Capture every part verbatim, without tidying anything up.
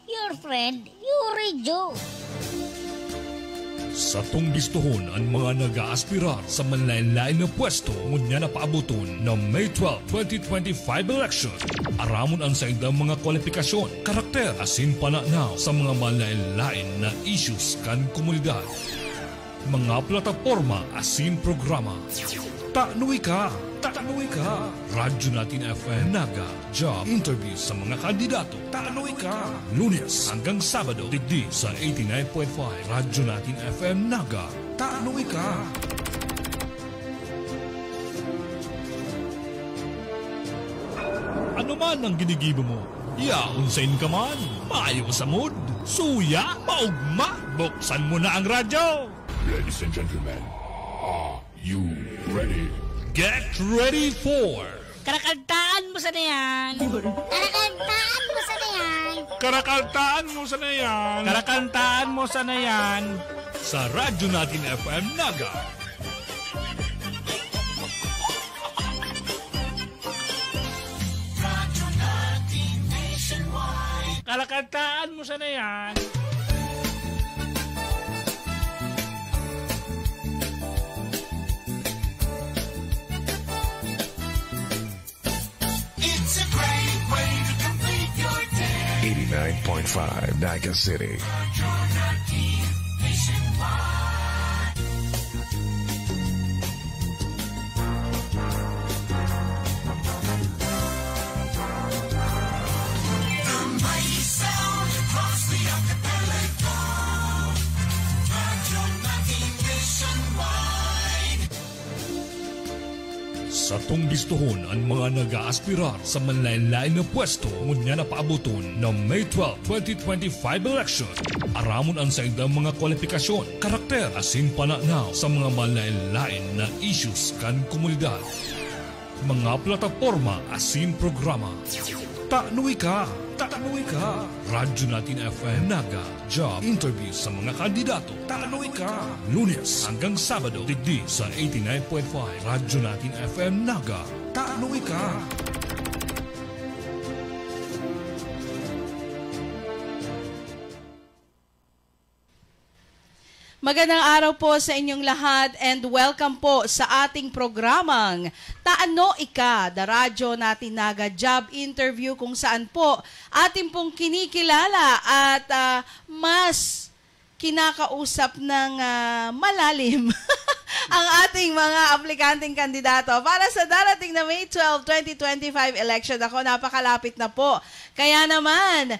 Your friend, Yuri Joe. Satong bistohon an mga nag-aaspirar sa manlaen-laen na pwesto ngunyan na paaboton na May twelve, twenty twenty-five election. Aramon an saindang mga kwalipikasyon, karakter, asin pananaw sa mga manlaen-laen na issues kan komunidad. Mga plataporma asin programa. Tano ika! Tano ika! Radyo Natin F M Naga, job interview sa mga kandidato. Tano ika! Lunes hanggang Sabado, digdi sa eighty-nine point five Radyo Natin F M Naga. Tano ika! Ano man ang ginigibo mo, yaon sain ka man, mayo sa mood, suya, maugma, buksan mo na ang radyo! Ladies and gentlemen, are you ready? Get ready for Karakagtaan mo sana yan! Karakagtaan mo sana yan! Karakagtaan mo sana yan! Karakagtaan mo sana yan! Sa Radyo Natin F M Naga. Radyo Natin Nationwide. Karakagtaan mo sana yan! It's a great way to complete your day. Eighty-nine point five Naga City. Radyo Natin Nationwide. The mighty sound across the archipelago. Radyo Natin Nationwide. Satong bistohon an mga nag-aaspirar sa manlaen-laen na pwesto ngunyan na paaboton na May twelve, twenty twenty-five election. Aramon an saindang mga kwalipikasyon, karakter, asin pananaw sa mga manlaen-laen na issues kan komunidad. Mga plataporma asin programa. Tano ika! Tano ika! Radyo Natin F M Naga, job interview sa mga kandidato. Tano ika! Lunes hanggang Sabado, digdi sa eighty-nine point five Radyo Natin F M Naga. Tano ika! Magandang araw po sa inyong lahat and welcome po sa ating programang Tano Ika, The Radyo Natin Naga Job Interview, kung saan po atin pong kinikilala at, ah, mas kinakausap ng, ah, malalim ang ating mga aplikanteng kandidato para sa darating na May twelve, twenty twenty-five election. Ako, napakalapit na po. Kaya naman,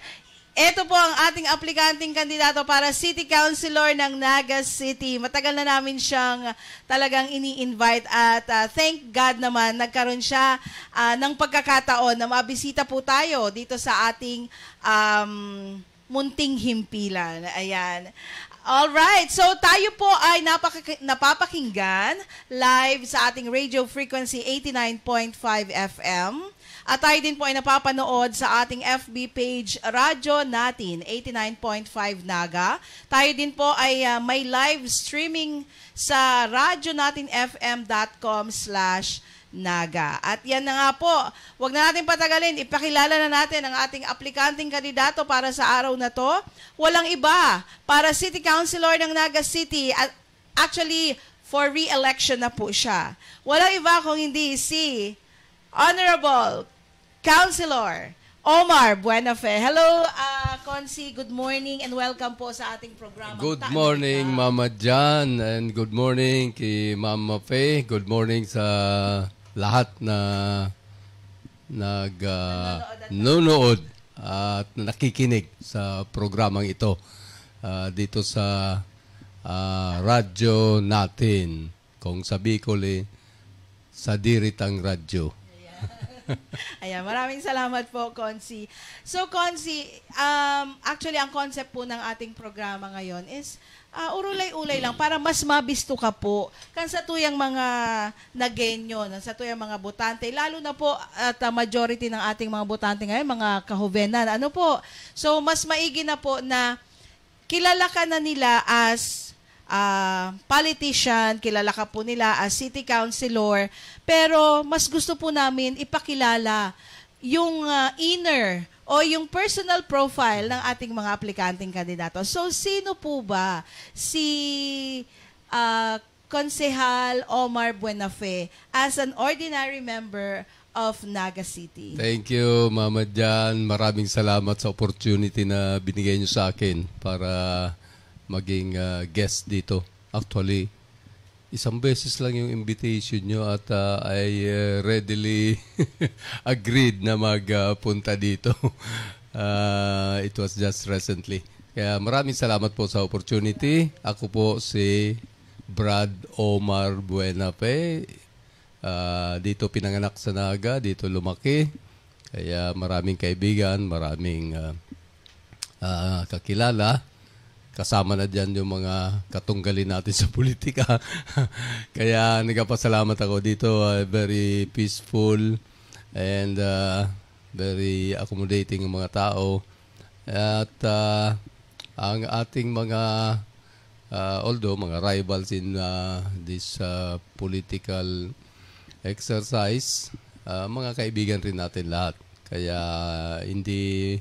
eto po ang ating aplikanteng kandidato para City Councilor ng Naga City. Matagal na namin siyang talagang ini-invite at, ah, thank God naman nagkaroon siya, ah, ng pagkakataon na mabisita po tayo dito sa ating, um, munting himpilan. Ayan. Alright. So, tayo po ay napaka-, napapakinggan live sa ating radio frequency, eighty-nine point five F M. At tayo din po ay napapanood sa ating F B page, Radyo Natin, eighty-nine point five Naga. Tayo din po ay, ah, may live streaming sa radyo natin F M dot com slash Naga. At yan na nga po, wag na natin patagalin, ipakilala na natin ang ating aplikanteng kandidato para sa araw na 'to. Walang iba, para City Councilor ng Naga City, at actually, for re-election na po siya. Walang iba kung hindi si Honorable Councilor Omar Buenafe. Hello, ah, Consi. Good morning and welcome po sa ating programa. Good morning, Mama Jan, and good morning kay Mama Fe. Good morning sa lahat na nag, ah, nanonood at nakikinig sa programang ito, ah, dito sa, ah, radyo natin. Kung sa Bicol, eh, sadiri tang radyo. Ayan. Ayan, maraming salamat po, Consi. So, Consi, um, actually, ang concept po ng ating programa ngayon is, ah, urulay-ulay lang para mas mabisto ka po kan satuyang mga Nagueño, ng satuyang mga botante, lalo na po at, ah, majority ng ating mga botante ngayon, mga kahobenan. Ano po? So, mas maigi na po na kilala ka na nila as, ah, politician, kilala ka po nila as city councilor, pero mas gusto po namin ipakilala yung, ah, inner o yung personal profile ng ating mga aplikanteng kandidato. So, sino po ba si, ah, Konsehal Omar Buenafe as an ordinary member of Naga City? Thank you, Mama Jan. Maraming salamat sa opportunity na binigay niyo sa akin para maging, ah, guest dito. Actually, isang beses lang yung invitation niyo at, ah, I, ah, readily agreed na magpunta dito. Ah, it was just recently. Kaya maraming salamat po sa opportunity. Ako po si Brad Omar Buenafe. Ah, dito pinanganak sa Naga, dito lumaki. Kaya maraming kaibigan, maraming, ah, ah, kakilala. Kasama na diyan yung mga katunggalin natin sa politika. Kaya nagpapasalamat ako dito, ah, very peaceful and, ah, very accommodating ang mga tao. At, ah, ang ating mga, ah, although mga rivals in, ah, this, ah, political exercise, ah, mga kaibigan rin natin lahat. Kaya hindi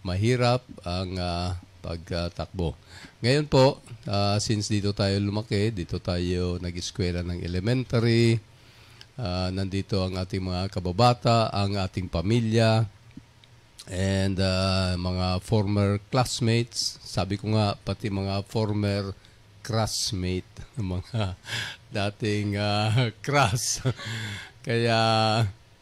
mahirap ang, ah, pagtakbo. Ngayon po, ah, since dito tayo lumaki, dito tayo nag-eskwela ng elementary, ah, nandito ang ating mga kababata, ang ating pamilya, and, ah, mga former classmates. Sabi ko nga, pati mga former crushmate, mga dating, ah, crush. Kaya,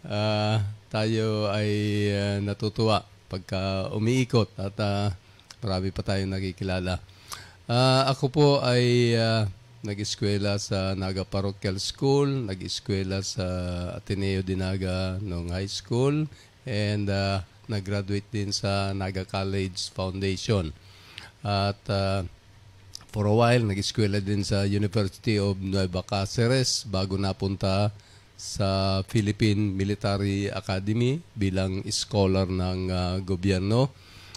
ah, tayo ay, ah, natutuwa pagka umiikot at, ah, marami pa tayong nakikilala. Ah, ako po ay, ah, nag-eskwela sa Naga Parochial School, nag-eskwela sa Ateneo de Naga nung high school, and, ah, nag-graduate din sa Naga College Foundation. At, ah, for a while, nag-eskwela din sa University of Nueva Cáceres bago napunta sa Philippine Military Academy bilang scholar ng, ah, gobyerno.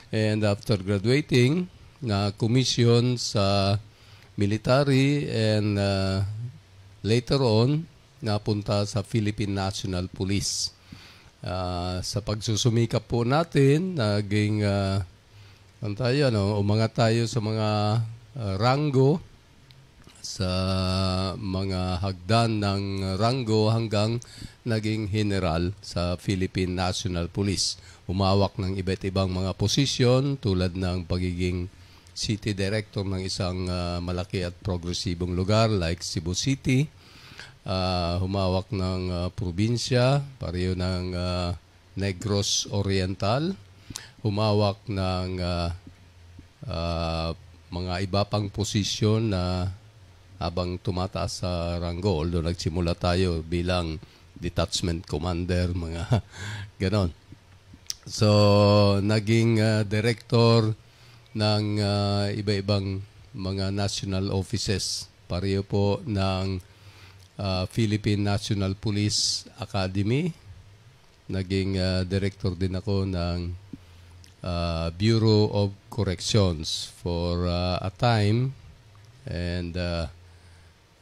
And after graduating, na-commission sa military and, ah, later on, napunta sa Philippine National Police. Ah, sa pagsusumikap po natin, naging, ah, ano tayo, ano, umangat tayo sa mga, ah, ranggo, sa mga hagdan ng ranggo hanggang naging general sa Philippine National Police. Humawak ng iba't ibang mga posisyon tulad ng pagiging city director ng isang, ah, malaki at progresibong lugar like Cebu City. Ah, humawak ng, ah, probinsya, pareho ng, ah, Negros Oriental. Humawak ng, ah, ah, mga iba pang posisyon na habang tumataas sa ranggo, although nagsimula tayo bilang detachment commander, mga ganon. So, naging, ah, director ng, ah, iba-ibang mga national offices. Pareho po ng, ah, Philippine National Police Academy. Naging, ah, director din ako ng, ah, Bureau of Corrections for, ah, a time. And, ah,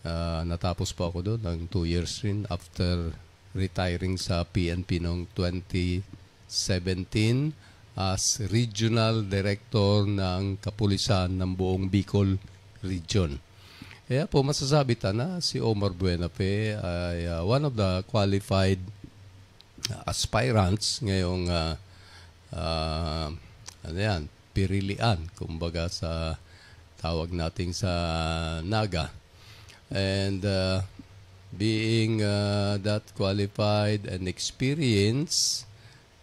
ah, natapos po ako doon ng two years rin after retiring sa P N P noong twenty seventeen as Regional Director ng Kapulisan ng buong Bicol Region. Kaya po masasabi ta na si Omar Buenafe ay, ah, one of the qualified aspirants ngayong, ah, ah, ano yan, pirilian, kumbaga sa tawag nating sa Naga. And, ah, being, ah, that qualified and experienced,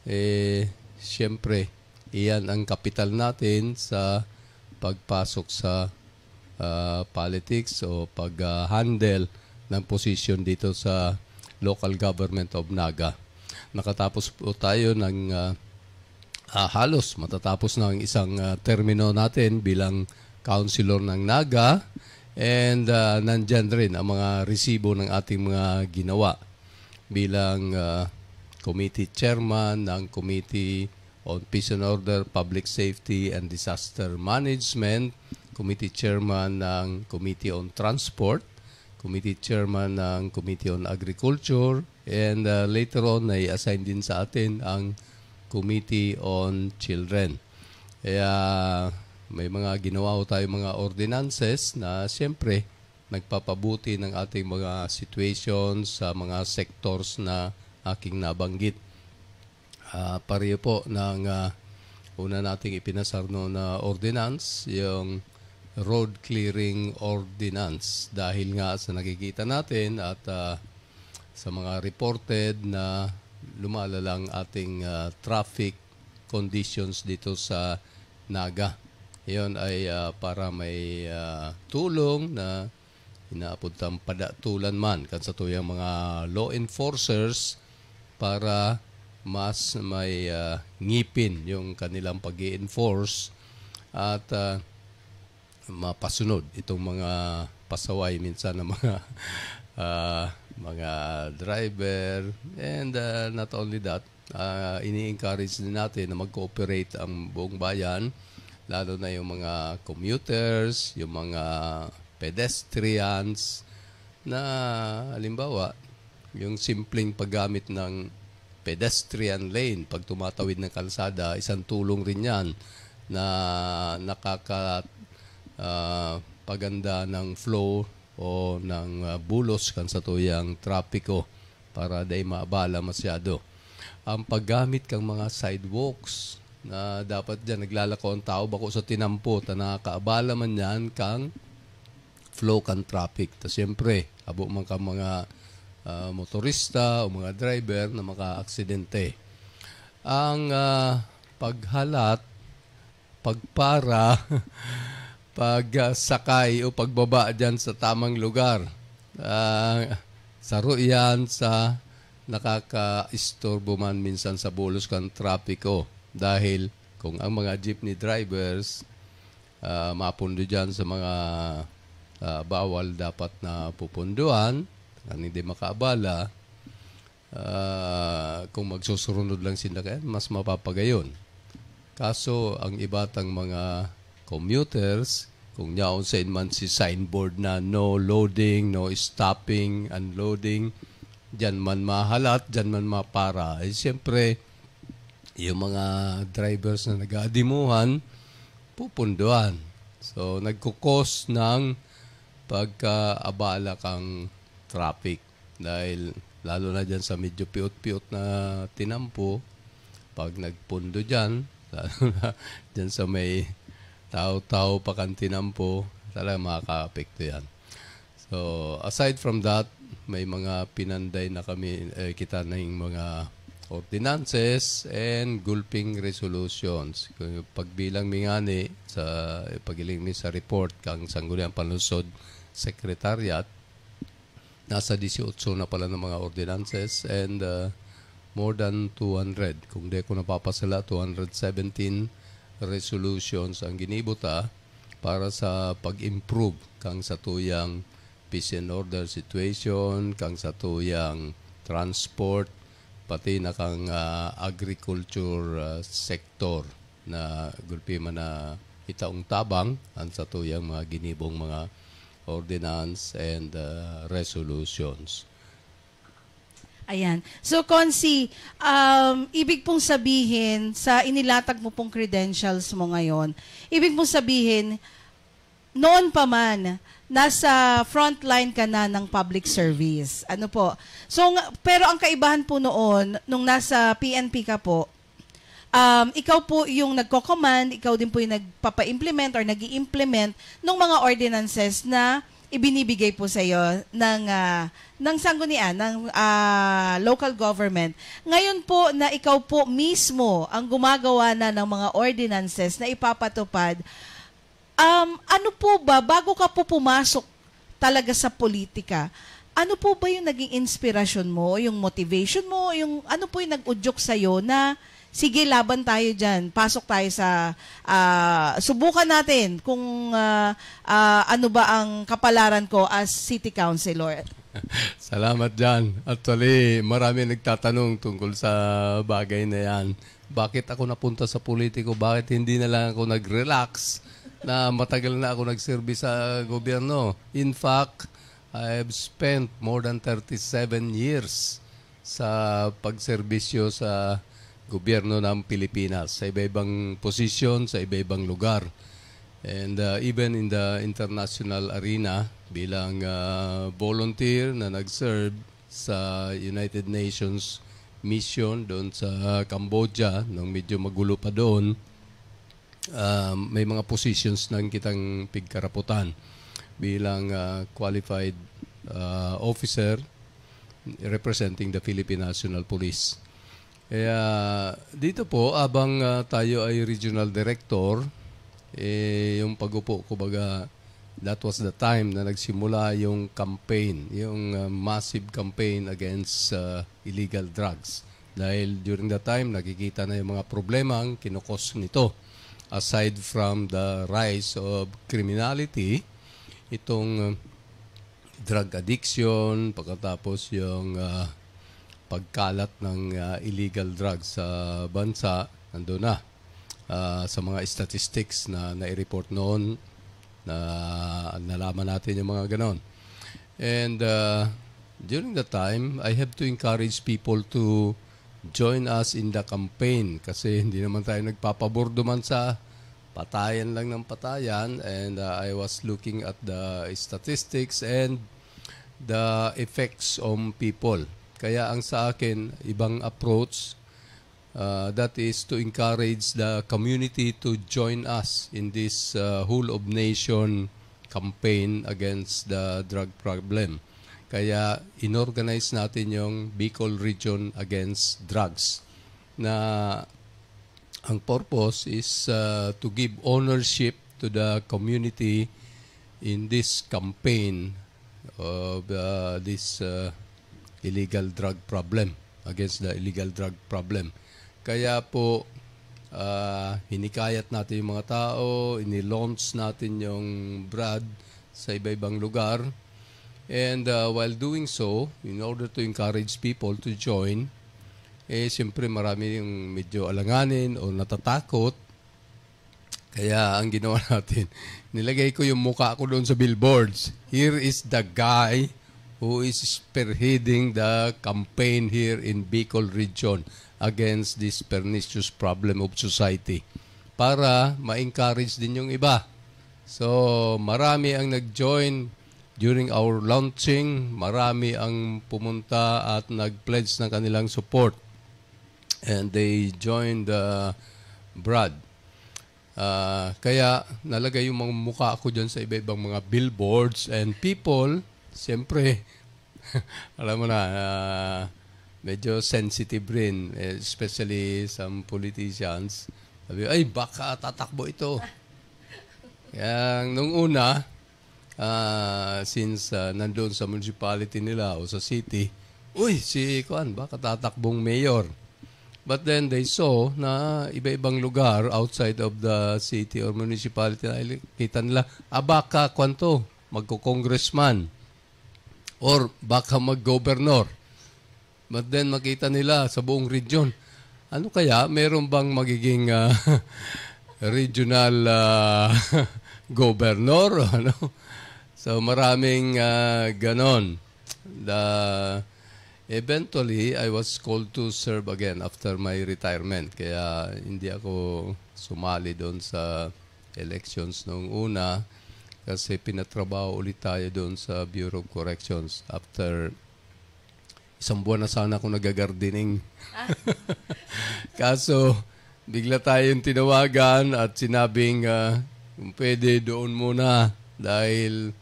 eh, siyempre, iyan ang kapital natin sa pagpasok sa, ah, politics o pag-handle ng posisyon dito sa Local Government of Naga. Nakatapos po tayo ng, ah, ah, halos matatapos na ang isang, ah, termino natin bilang councilor ng Naga. And, ah, nandyan rin ang mga resibo ng ating mga ginawa bilang, ah, committee chairman ng Committee on Peace and Order, Public Safety and Disaster Management, committee chairman ng Committee on Transport, committee chairman ng Committee on Agriculture, and, ah, later on, nai-assign din sa atin ang Committee on Children. Kaya may mga ginawa ho tayo, mga ordinances na siyempre nagpapabuti ng ating mga situations sa mga sectors na aking nabanggit. Ah, pareho po ng, ah, una nating ipinasar noon na ordinance, yung road clearing ordinance. Dahil nga sa nakikita natin at, ah, sa mga reported na lumalalang ating, ah, traffic conditions dito sa Naga. Iyon ay, ah, para may, ah, tulong na inaapod tang padatulan man kan satuyang mga law enforcers para mas may, ah, ngipin yung kanilang pag-i-enforce at, ah, mapasunod itong mga pasaway minsan ng mga, ah, mga driver. And, ah, not only that, ah, ini-encourage din natin na mag-cooperate ang buong bayan, lalo na yung mga commuters, yung mga pedestrians, na halimbawa, yung simpleng paggamit ng pedestrian lane pag tumatawid ng kalsada, isang tulong rin yan na nakaka, ah, paganda ng flow o ng, ah, bulos kan satuyang trapiko para dai maabala masyado. Ang paggamit kang mga sidewalks na dapat diyan naglalako ang tao bako sa tinampo ta nakakaabala man yan kang flow kan traffic. Ta siyempre, abo man ka mga, ah, motorista o mga driver na makaaksidente. Ang, ah, paghalat, pagpara, pagsakay o pagbaba diyan sa tamang lugar, ah, saro iyan sa nakakaistorbo man minsan sa bulos kan trapiko. Dahil kung ang mga jeepney drivers, ah, mapundo diyan sa mga, ah, bawal dapat na pupunduan, kan hindi makaabala, ah, kung magsusurunod lang sinda kaya, mas mapapagayon. Kaso, ang iba tang mga commuters, kung yaon sa man si signboard na no loading, no stopping, unloading, diyan man mahalat, diyan man mapara. Eh, siyempre, yung mga drivers na nag-aadimuhan, pupunduan. So, nagkukos ng pagkaabala kang traffic. Dahil lalo na dyan sa medyo piot-piot na tinampo, pag nagpundo dyan, lalo na dyan sa may tao-tao pa kan tinampo, talaga makakaapekto yan. So, aside from that, may mga pinanday na kami, eh, kita na yung mga ordinances and gulping resolutions. Kung pagbilang mi ngani sa, paghiling mi sa report kang Sangguniang Panlungsod Secretariat, nasa dieciocho na pala ng mga ordinances and, uh, more than two hundred, kung di ko napapasala, two hundred seventeen resolutions ang ginibo ta para sa pag-improve kang satuyang peace and order situation, kang satuyang transport, pati na kang, ah, agriculture, ah, sector na gulpi man na itaong tabang ang satuyang mga ginibong mga ordinance and, ah, resolutions. Ayan. So, Consi, um, ibig pong sabihin, sa inilatag mo pong credentials mo ngayon, ibig pong sabihin, noon pa man, nasa frontline ka na ng public service. Ano po? So, ng- pero ang kaibahan po noon, nung nasa P N P ka po, um, ikaw po yung nagko-command, ikaw din po yung nagpapa-implement or nag implement ng mga ordinances na ibinibigay po sa iyo ng, ah, ng sanggunian, ng, ah, local government. Ngayon po na ikaw po mismo ang gumagawa na ng mga ordinances na ipapatupad, um, ano po ba, bago ka po pumasok talaga sa politika, ano po ba yung naging inspirasyon mo, yung motivation mo, yung ano po yung nag-udyok sa iyo na, "Sige, laban tayo diyan. Pasok tayo sa, ah, subukan natin kung, ah, ah, ano ba ang kapalaran ko as city councilor." Salamat diyan. Actually, marami nagtatanong tungkol sa bagay na yan. Bakit ako napunta sa politiko? Bakit hindi na lang ako nag-relax na matagal na ako nagserbi sa gobyerno? In fact, I have spent more than thirty-seven years sa pagserbisyo sa gobyerno ng Pilipinas sa iba-ibang posisyon, sa iba-ibang lugar. And, uh, even in the international arena, bilang, uh, volunteer na nag-serve sa United Nations mission doon sa Cambodia, nung medyo magulo pa doon, uh, may mga positions na kitang pigkaraputan bilang, uh, qualified, uh, officer representing the Philippine National Police. Kaya dito po, abang, ah, tayo ay regional director, eh, yung pag-upo, kumbaga, that was the time na nagsimula yung campaign, yung, ah, massive campaign against, ah, illegal drugs. Dahil during that time, nakikita na yung mga problemang kinukos nito. Aside from the rise of criminality, itong, ah, drug addiction, pagkatapos yung, ah, pagkalat ng, ah, illegal drugs sa bansa, nandun na. Ah, sa mga statistics na nai-report noon, na nalaman natin yung mga ganon. And, ah, during that time, I have to encourage people to join us in the campaign kasi hindi naman tayo nagpapabordo man sa patayan lang ng patayan. And, ah, I was looking at the statistics and the effects on people. Kaya ang sa akin, ibang approach, uh, that is to encourage the community to join us in this, uh, whole of nation campaign against the drug problem. Kaya inorganize natin yung Bicol Region Against Drugs, na ang purpose is, uh, to give ownership to the community in this campaign of, uh, this, uh, illegal drug problem, against the illegal drug problem. Kaya po, ah, hinikayat natin yung mga tao, ini-launch natin yung BRAD sa iba-ibang lugar. And, ah, while doing so, in order to encourage people to join, eh, siyempre marami yung medyo alanganin o natatakot. Kaya ang ginawa natin, nilagay ko yung mukha ko doon sa billboards. "Here is the guy who is spearheading the campaign here in Bicol Region against this pernicious problem of society." Para ma-encourage din yung iba. So, marami ang nag-join during our launching. Marami ang pumunta at nag-pledge ng kanilang support. And they joined the BRAD. Ah, kaya nalagay yung mga mukha ko dyan sa iba-ibang mga billboards and people, siyempre, alam mo na, ah, medyo sensitive rin, eh, especially some politicians. Sabi, "Ay, baka tatakbo ito." Kaya nung una, ah, since, ah, nandoon sa municipality nila o sa city, "Uy, si kuan, baka tatakbong mayor." But then they saw na iba-ibang lugar outside of the city or municipality, nakikita nila, "Ah, baka kwan to, magko-congressman or baka mag-governor." But then makita nila sa buong region, "Ano kaya? Meron bang magiging, ah, regional, ah, governor?" Ano? So, maraming, ah, ganon. The, eventually, I was called to serve again after my retirement. Kaya hindi ako sumali doon sa elections noong una kasi pinatrabaho ulit tayo doon sa Bureau of Corrections after isang buwan na sana ako nagagardening. Ah. Kaso, bigla tayong tinawagan at sinabing, ah, kung pwede, doon muna dahil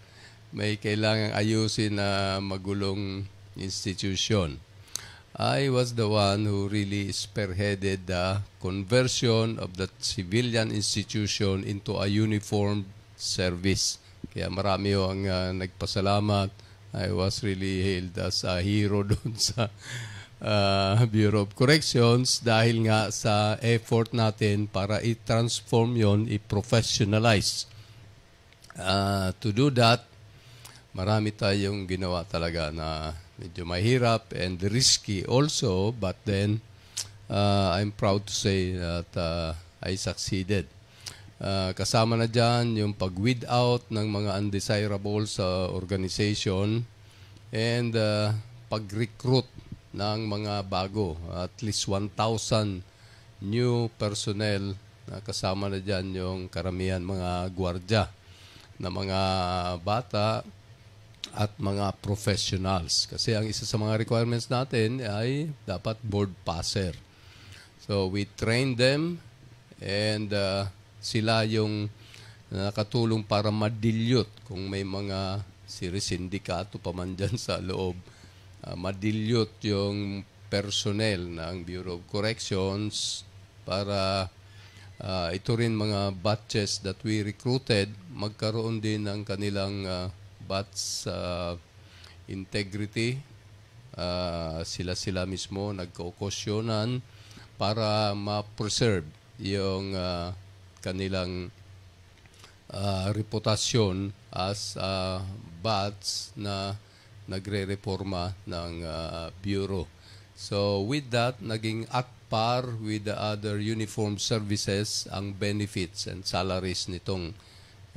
may kailangang ayusin na magulong institution. I was the one who really spearheaded the conversion of that civilian institution into a uniform service. Kaya marami ho ang, ah, nagpasalamat. I was really hailed as a hero doon sa, ah, Bureau of Corrections dahil nga sa effort natin para i-transform yon, i-professionalize. Ah, to do that, marami tayong ginawa talaga na medyo mahirap and risky also, but then, ah, I'm proud to say that, ah, I succeeded. Ah, kasama na dyan yung pag-weed out ng mga undesirable sa organization and, ah, pag-recruit ng mga bago. At least one thousand new personnel na kasama na diyan yung karamihan mga gwardiya na mga bata at mga professionals. Kasi ang isa sa mga requirements natin ay dapat board passer. So, we train them and, ah, sila yung nakatulong para ma-dilute kung may mga siri-sindikato pa man diyan sa loob. Ah, ma-dilute yung personnel ng Bureau of Corrections para, ah, ito rin mga batches that we recruited, magkaroon din ng kanilang, ah, batch, ah, integrity. Ah, sila-sila mismo nagkokosyonan para ma-preserve yung, ah, kanilang, ah, reputasyon as a batch na nagrereporma ng, ah, Bureau. So, with that, naging at par with the other uniform services ang benefits and salaries nitong,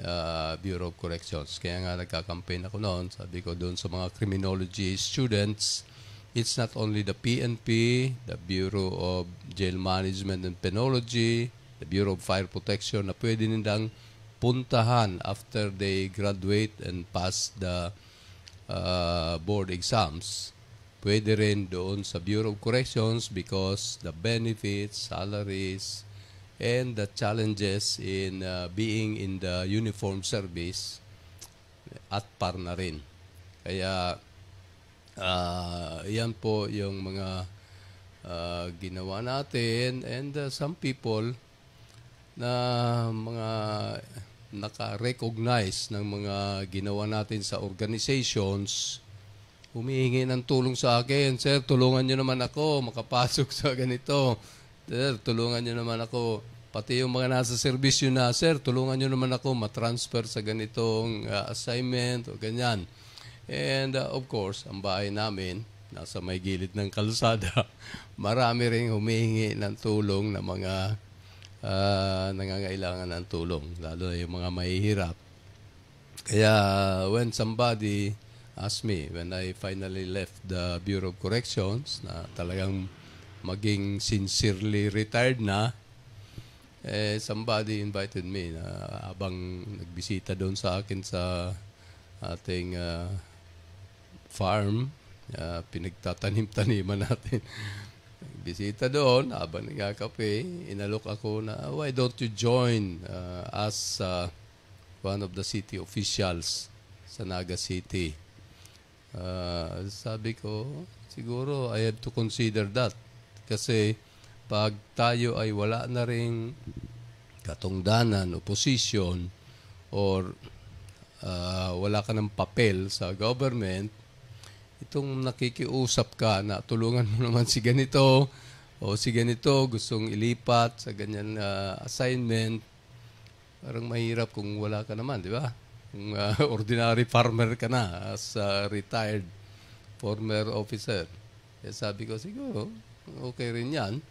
ah, Bureau of Corrections. Kaya nga nagka-campaign ako noon, sabi ko doon sa mga criminology students, it's not only the P N P, the Bureau of Jail Management and Penology, the Bureau of Fire Protection na pwede nilang puntahan after they graduate and pass the, ah, board exams. Pwede rin doon sa Bureau of Corrections because the benefits, salaries, and the challenges in, ah, being in the uniform service at par na rin. Kaya, ah, yan po yung mga, ah, ginawa natin. And, ah, some people na mga naka-recognize ng mga ginawa natin sa organizations, humihingi ng tulong sa akin, "Sir, tulungan niyo naman ako makapasok sa ganito. Sir, tulungan niyo naman ako. Pati yung mga nasa serbisyo na, sir, tulungan niyo naman ako matransfer sa ganitong, ah, assignment," o ganyan. And, ah, of course, ang bahay namin, nasa may gilid ng kalsada. Marami ring humihingi ng tulong na mga, ah, nangangailangan ng tulong, lalo na yung mga mahihirap. Kaya when somebody asked me, when I finally left the Bureau of Corrections, na talagang maging sincerely retired na, eh, somebody invited me na habang nagbisita doon sa akin sa ating, ah, farm, ah, pinagtatanim-taniman natin. Nagbisita doon, habang nagkakape, inalok ako na, "Why don't you join, ah, as, ah, one of the city officials sa Naga City?" Ah, sabi ko, "Siguro I have to consider that." Kasi pag tayo ay wala na ring katungdanan o posisyon or, ah, wala ka ng papel sa government, itong nakikiusap ka na tulungan mo naman si ganito o si ganito, gustong ilipat sa ganyan na assignment, parang mahirap kung wala ka naman, di ba? Kung, ah, ordinary farmer ka na as a retired former officer. Kaya sabi ko, "Siguro, okay rin yan.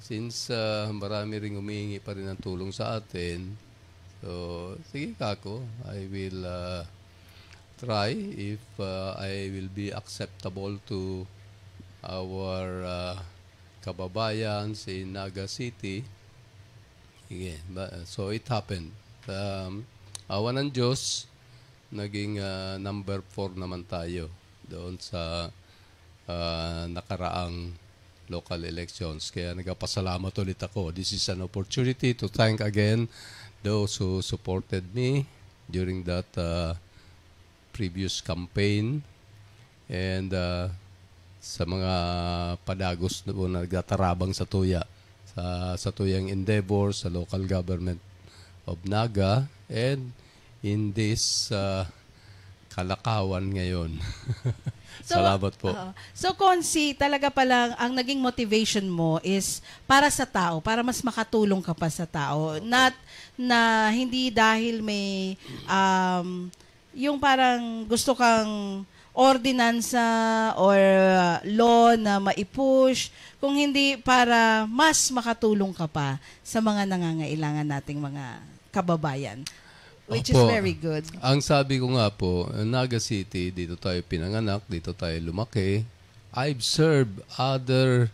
Since, ah, marami ring humihingi pa rin ng tulong sa atin, so, sige kako, I will, ah, try if, ah, I will be acceptable to our, ah, kababayan sa Naga City." Sige, ba, so it happened. Um, awa ng Diyos, naging, ah, number four naman tayo doon sa, ah, nakaraang local elections. Kaya nagpapasalamat ulit ako. This is an opportunity to thank again those who supported me during that, ah, previous campaign. And, ah, sa mga padagos na po na nagtatarabang sa tuya, sa, sa tuyang endeavor, sa local government of Naga, and in this, ah, kalakawan ngayon. So, Salamat po. Oo. So, Consi, talaga palang ang naging motivation mo is para sa tao, para mas makatulong ka pa sa tao. Not na hindi dahil may, um, yung parang gusto kang ordinansa or, uh, law na mai-push, kung hindi para mas makatulong ka pa sa mga nangangailangan nating mga kababayan, which is Opo. very good. Ang sabi ko nga po, Naga City, dito tayo pinanganak, dito tayo lumaki. I've served other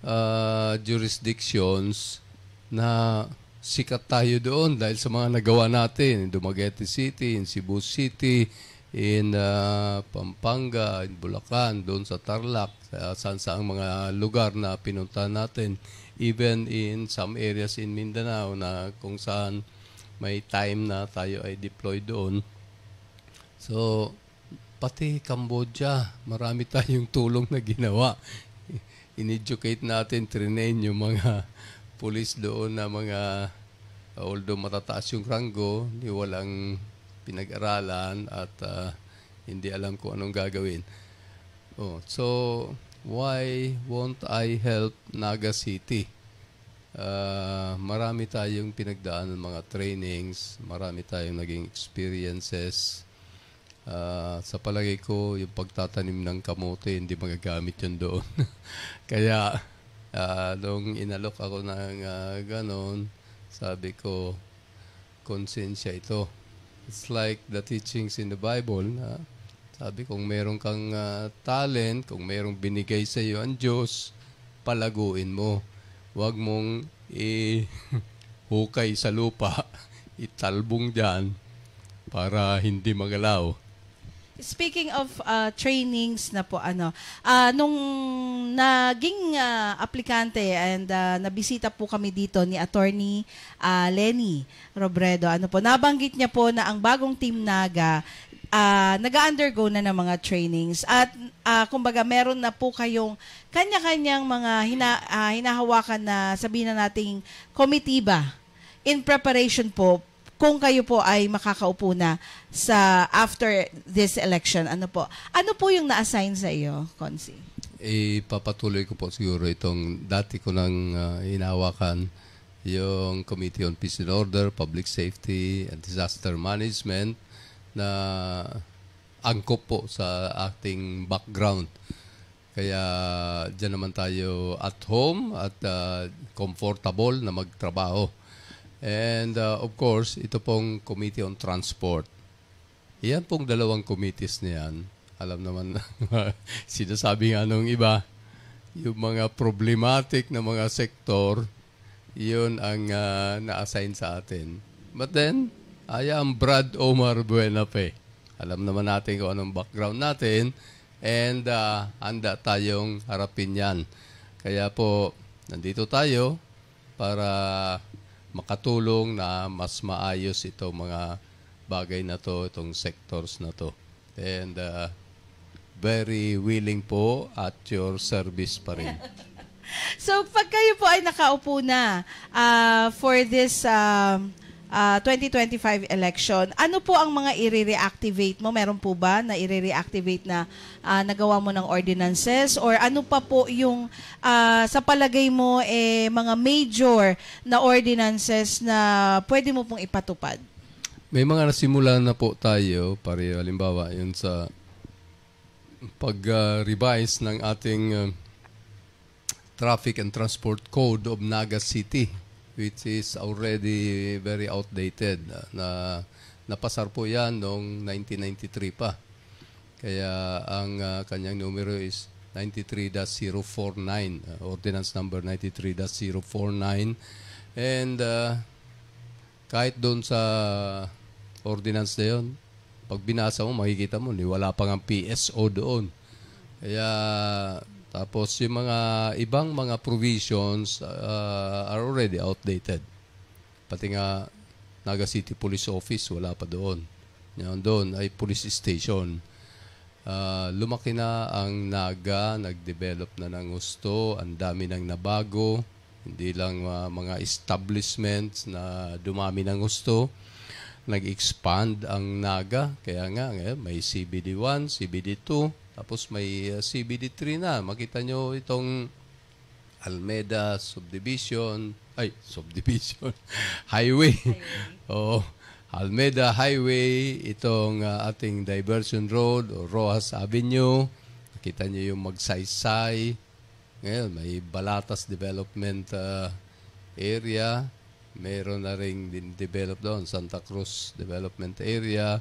ah, jurisdictions na sikat tayo doon dahil sa mga nagawa natin in Dumaguete City, in Cebu City, in, ah, Pampanga, in Bulacan, doon sa Tarlac, sa saan-saang mga lugar na pinuntahan natin, even in some areas in Mindanao na kung saan may time na tayo ay deployed doon. So, pati Cambodia, marami tayong tulong na ginawa. In-educate natin, trinain yung mga pulis doon na mga, although matataas yung ranggo, ni walang pinag-aralan at, ah, hindi alam kung anong gagawin. Oh, so, why won't I help Naga City? Ah, marami tayong pinagdaan ng mga trainings, marami tayong naging experiences. Ah, sa palagay ko, yung pagtatanim ng kamote, hindi magagamit yun doon. Kaya, ah, nung inalok ako ng, ah, ganon, sabi ko, konsensya ito. It's like the teachings in the Bible na sabi, kung meron kang, ah, talent, kung merong binigay sa iyo ang Diyos, palaguin mo. Huwag mong ihukay sa lupa, italbong diyan para hindi magalaw. Speaking of, ah, trainings na po, ano, ah, nung naging, ah, aplikante and, ah, nabisita po kami dito ni Attorney, ah, Lenny Robredo, ano po, nabanggit niya po na ang bagong Team Naga, ah, nag-a-undergo na ng mga trainings at, ah, kumbaga meron na po kayong kanya-kanyang mga hina-, ah, hinahawakan na, sabihin na nating, komitiba in preparation po kung kayo po ay makakaupo na sa after this election. Ano po? Ano po yung na-assign sa iyo, Consi? Ipapatuloy ko po siguro itong dati ko nang, ah, hinahawakan, yung Committee on Peace and Order, Public Safety, and Disaster Management na angkop po sa ating background. Kaya diyan naman tayo at home at, ah, comfortable na magtrabaho. And, ah, of course, ito pong Committee on Transport. Iyan pong dalawang committees na yan. Alam naman, sinasabi nga nung iba, yung mga problematic na mga sektor, yun ang, ah, na-assign sa atin. But then, ayan, Brad Omar Buenafe. Alam naman natin kung anong background natin and, ah, handa tayong harapin yan. Kaya po, nandito tayo para makatulong na mas maayos itong mga bagay na to, itong sectors na to. And, ah, very willing po at your service pa rin. So, pag kayo po ay nakaupo na, ah, for this, um, ah, twenty twenty-five election, ano po ang mga ire-reactivate mo? Meron po ba na ire-reactivate na, ah, nagawa mo ng ordinances? Or ano pa po yung, ah, sa palagay mo, eh, mga major na ordinances na pwede mo pong ipatupad? May mga nasimulan na po tayo, pare. Halimbawa, yun sa pag, ah, revise ng ating, ah, Traffic and Transport Code of Naga City, which is already very outdated. Ah, na, napasar po yan noong nineteen ninety-three pa. Kaya ang, ah, kanyang numero is ninety-three dash zero four nine, ah, ordinance number ninety-three dash zero four nine. And, ah, kahit doon sa ordinance na yun, pag binasa mo, makikita mo, ni wala pa nga P S O doon. Kaya, tapos yung mga ibang mga provisions, ah, are already outdated. Pati nga Naga City Police Office, wala pa doon. Yan, doon ay police station. Ah, lumaki na ang Naga, nag-develop na ng husto, ang dami nang nabago. Hindi lang, ah, mga establishments na dumami ng husto, nag-expand ang Naga. Kaya nga, ngayon may C B D one, C B D two, tapos may, ah, C B D three na. Makita nyo itong Almeda Subdivision, ay, subdivision, highway. Highway. Oo, Almeda Highway, itong, ah, ating diversion road o Roxas Avenue. Nakita nyo yung Magsaysay. Ngayon, may Balatas Development, ah, Area. Meron na ring din develop doon, Santa Cruz Development Area.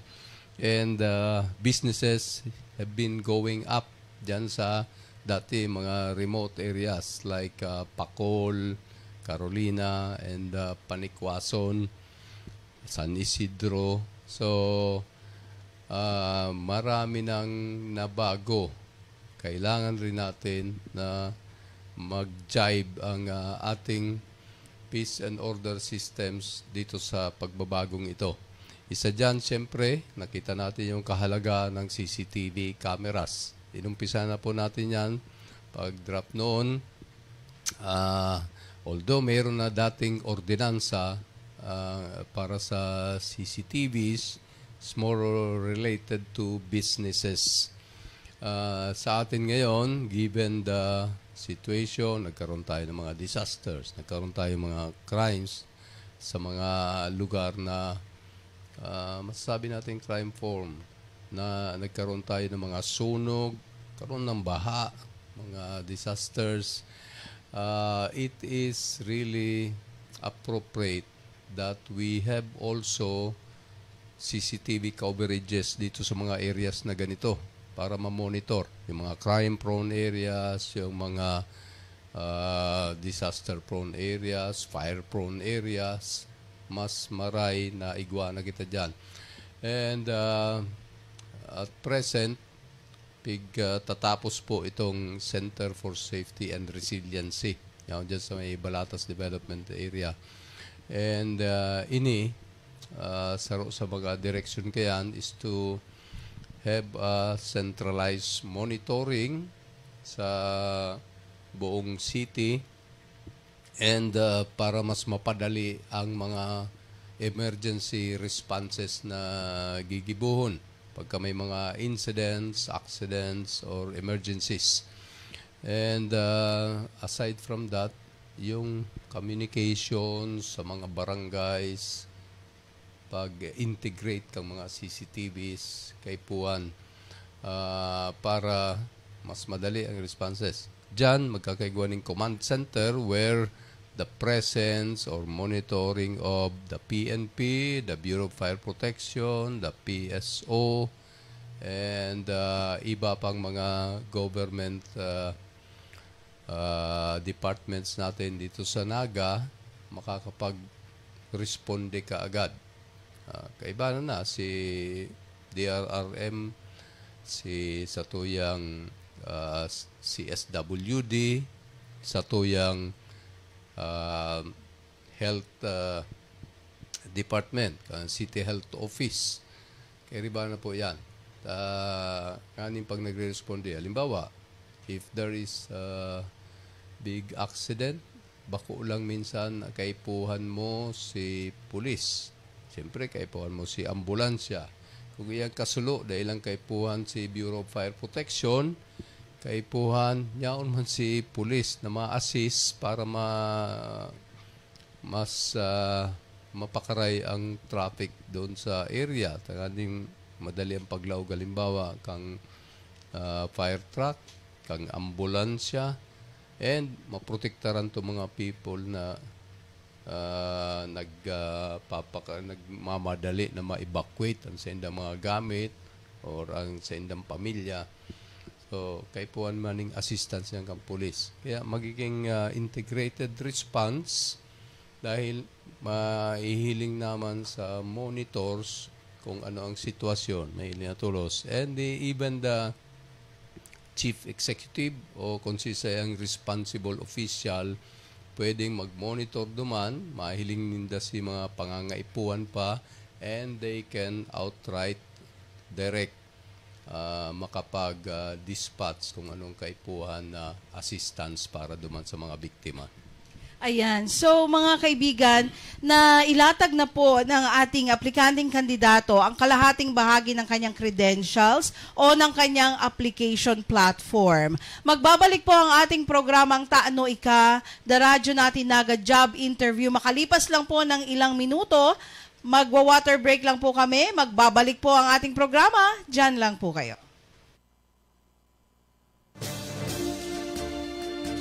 And, ah, businesses have been going up dyan sa dati mga remote areas like, ah, Pacol, Carolina, and, ah, Panikwason, San Isidro. So, ah, marami nang nabago. Kailangan rin natin na mag-jibe ang, ah, ating peace and order systems dito sa pagbabagong ito. Isa diyan, siyempre, nakita natin yung kahalagahan ng C C T V cameras. Inumpisahan na po natin yan pag-draft noon. Ah, although mayroon na dating ordinansa, ah, para sa C C T Vs, it's more related to businesses. Ah, sa atin ngayon, given the situation, nagkaroon tayo ng mga disasters, nagkaroon tayo ng mga crimes sa mga lugar na, ah, masasabi natin crime form, na nagkaroon tayo ng mga sunog, karoon ng baha, mga disasters. Ah, it is really appropriate that we have also C C T V coverages dito sa mga areas na ganito para ma-monitor yung mga crime-prone areas, yung mga, ah, disaster-prone areas, fire-prone areas. Mas maray na igwa na kita dyan. And, ah, at present, pig, ah, tatapos po itong Center for Safety and Resiliency. Yan dyan sa may Balatas Development Area. And, ah, ini, ah, saro sa mga direksyon kayan is to have a centralized monitoring sa buong city and, ah, para mas mapadali ang mga emergency responses na gigibohon pagka may mga incidents, accidents, or emergencies. And, ah, aside from that, yung communication sa mga barangays, pag-integrate kang mga C C T Vs, kaipuhan, ah, para mas madali ang responses. Diyan, magkakaigwa ning command center where the presence or monitoring of the P N P, the Bureau of Fire Protection, the P S O, and, ah, iba pang mga government, ah, ah, departments natin dito sa Naga, makakapag-responde kaagad. Ah, kaiba na na si D R R M, si satuyang, ah, C S W D, satuyang, ah, health, ah, department, kan City Health Office. Kairiba na po yan. Ah, nganing pag nagre-responde, halimbawa, if there is a big accident, bako lang minsan kaipuhan mo si pulis. Siyempre, kaipuhan mo si ambulansya. Kung iyang kasulo, dai lang kaipuhan si Bureau of Fire Protection, kaipuhan, yaon man si pulis na ma-assist para ma-, mas, ah, mapakaray ang traffic doon sa area. Tanganing madali ang paglaog, halimbawa, kang, ah, fire truck, kang ambulansya, and maprotektaran to mga people na, ah, nag, ah, papaka-, nagmamadali na ma-evacuate ang saindang mga gamit or ang saindang pamilya. So, kaipuhan man ning assistance niyan kan pulis. Kaya magiging, ah, integrated response dahil mahihiling naman sa monitors kung ano ang sitwasyon, mahihiling na tulos. And the, even the chief executive o kung siisay ang responsible official, pwedeng mag-monitor duman, mahiling ninda si mga pangangaipuhan pa, and they can outright direct, ah, makapag, ah, dispatch kung anong kaipuhan na assistance para duman sa mga biktima. Ayan. So, mga kaibigan, na ilatag na po ng ating aplikanteng kandidato ang kalahating bahagi ng kanyang credentials o ng kanyang application platform. Magbabalik po ang ating programang Tano Ika, The Radyo Natin Naga Job Interview. Makalipas lang po ng ilang minuto, magwa-water break lang po kami. Magbabalik po ang ating programa. Diyan lang po kayo.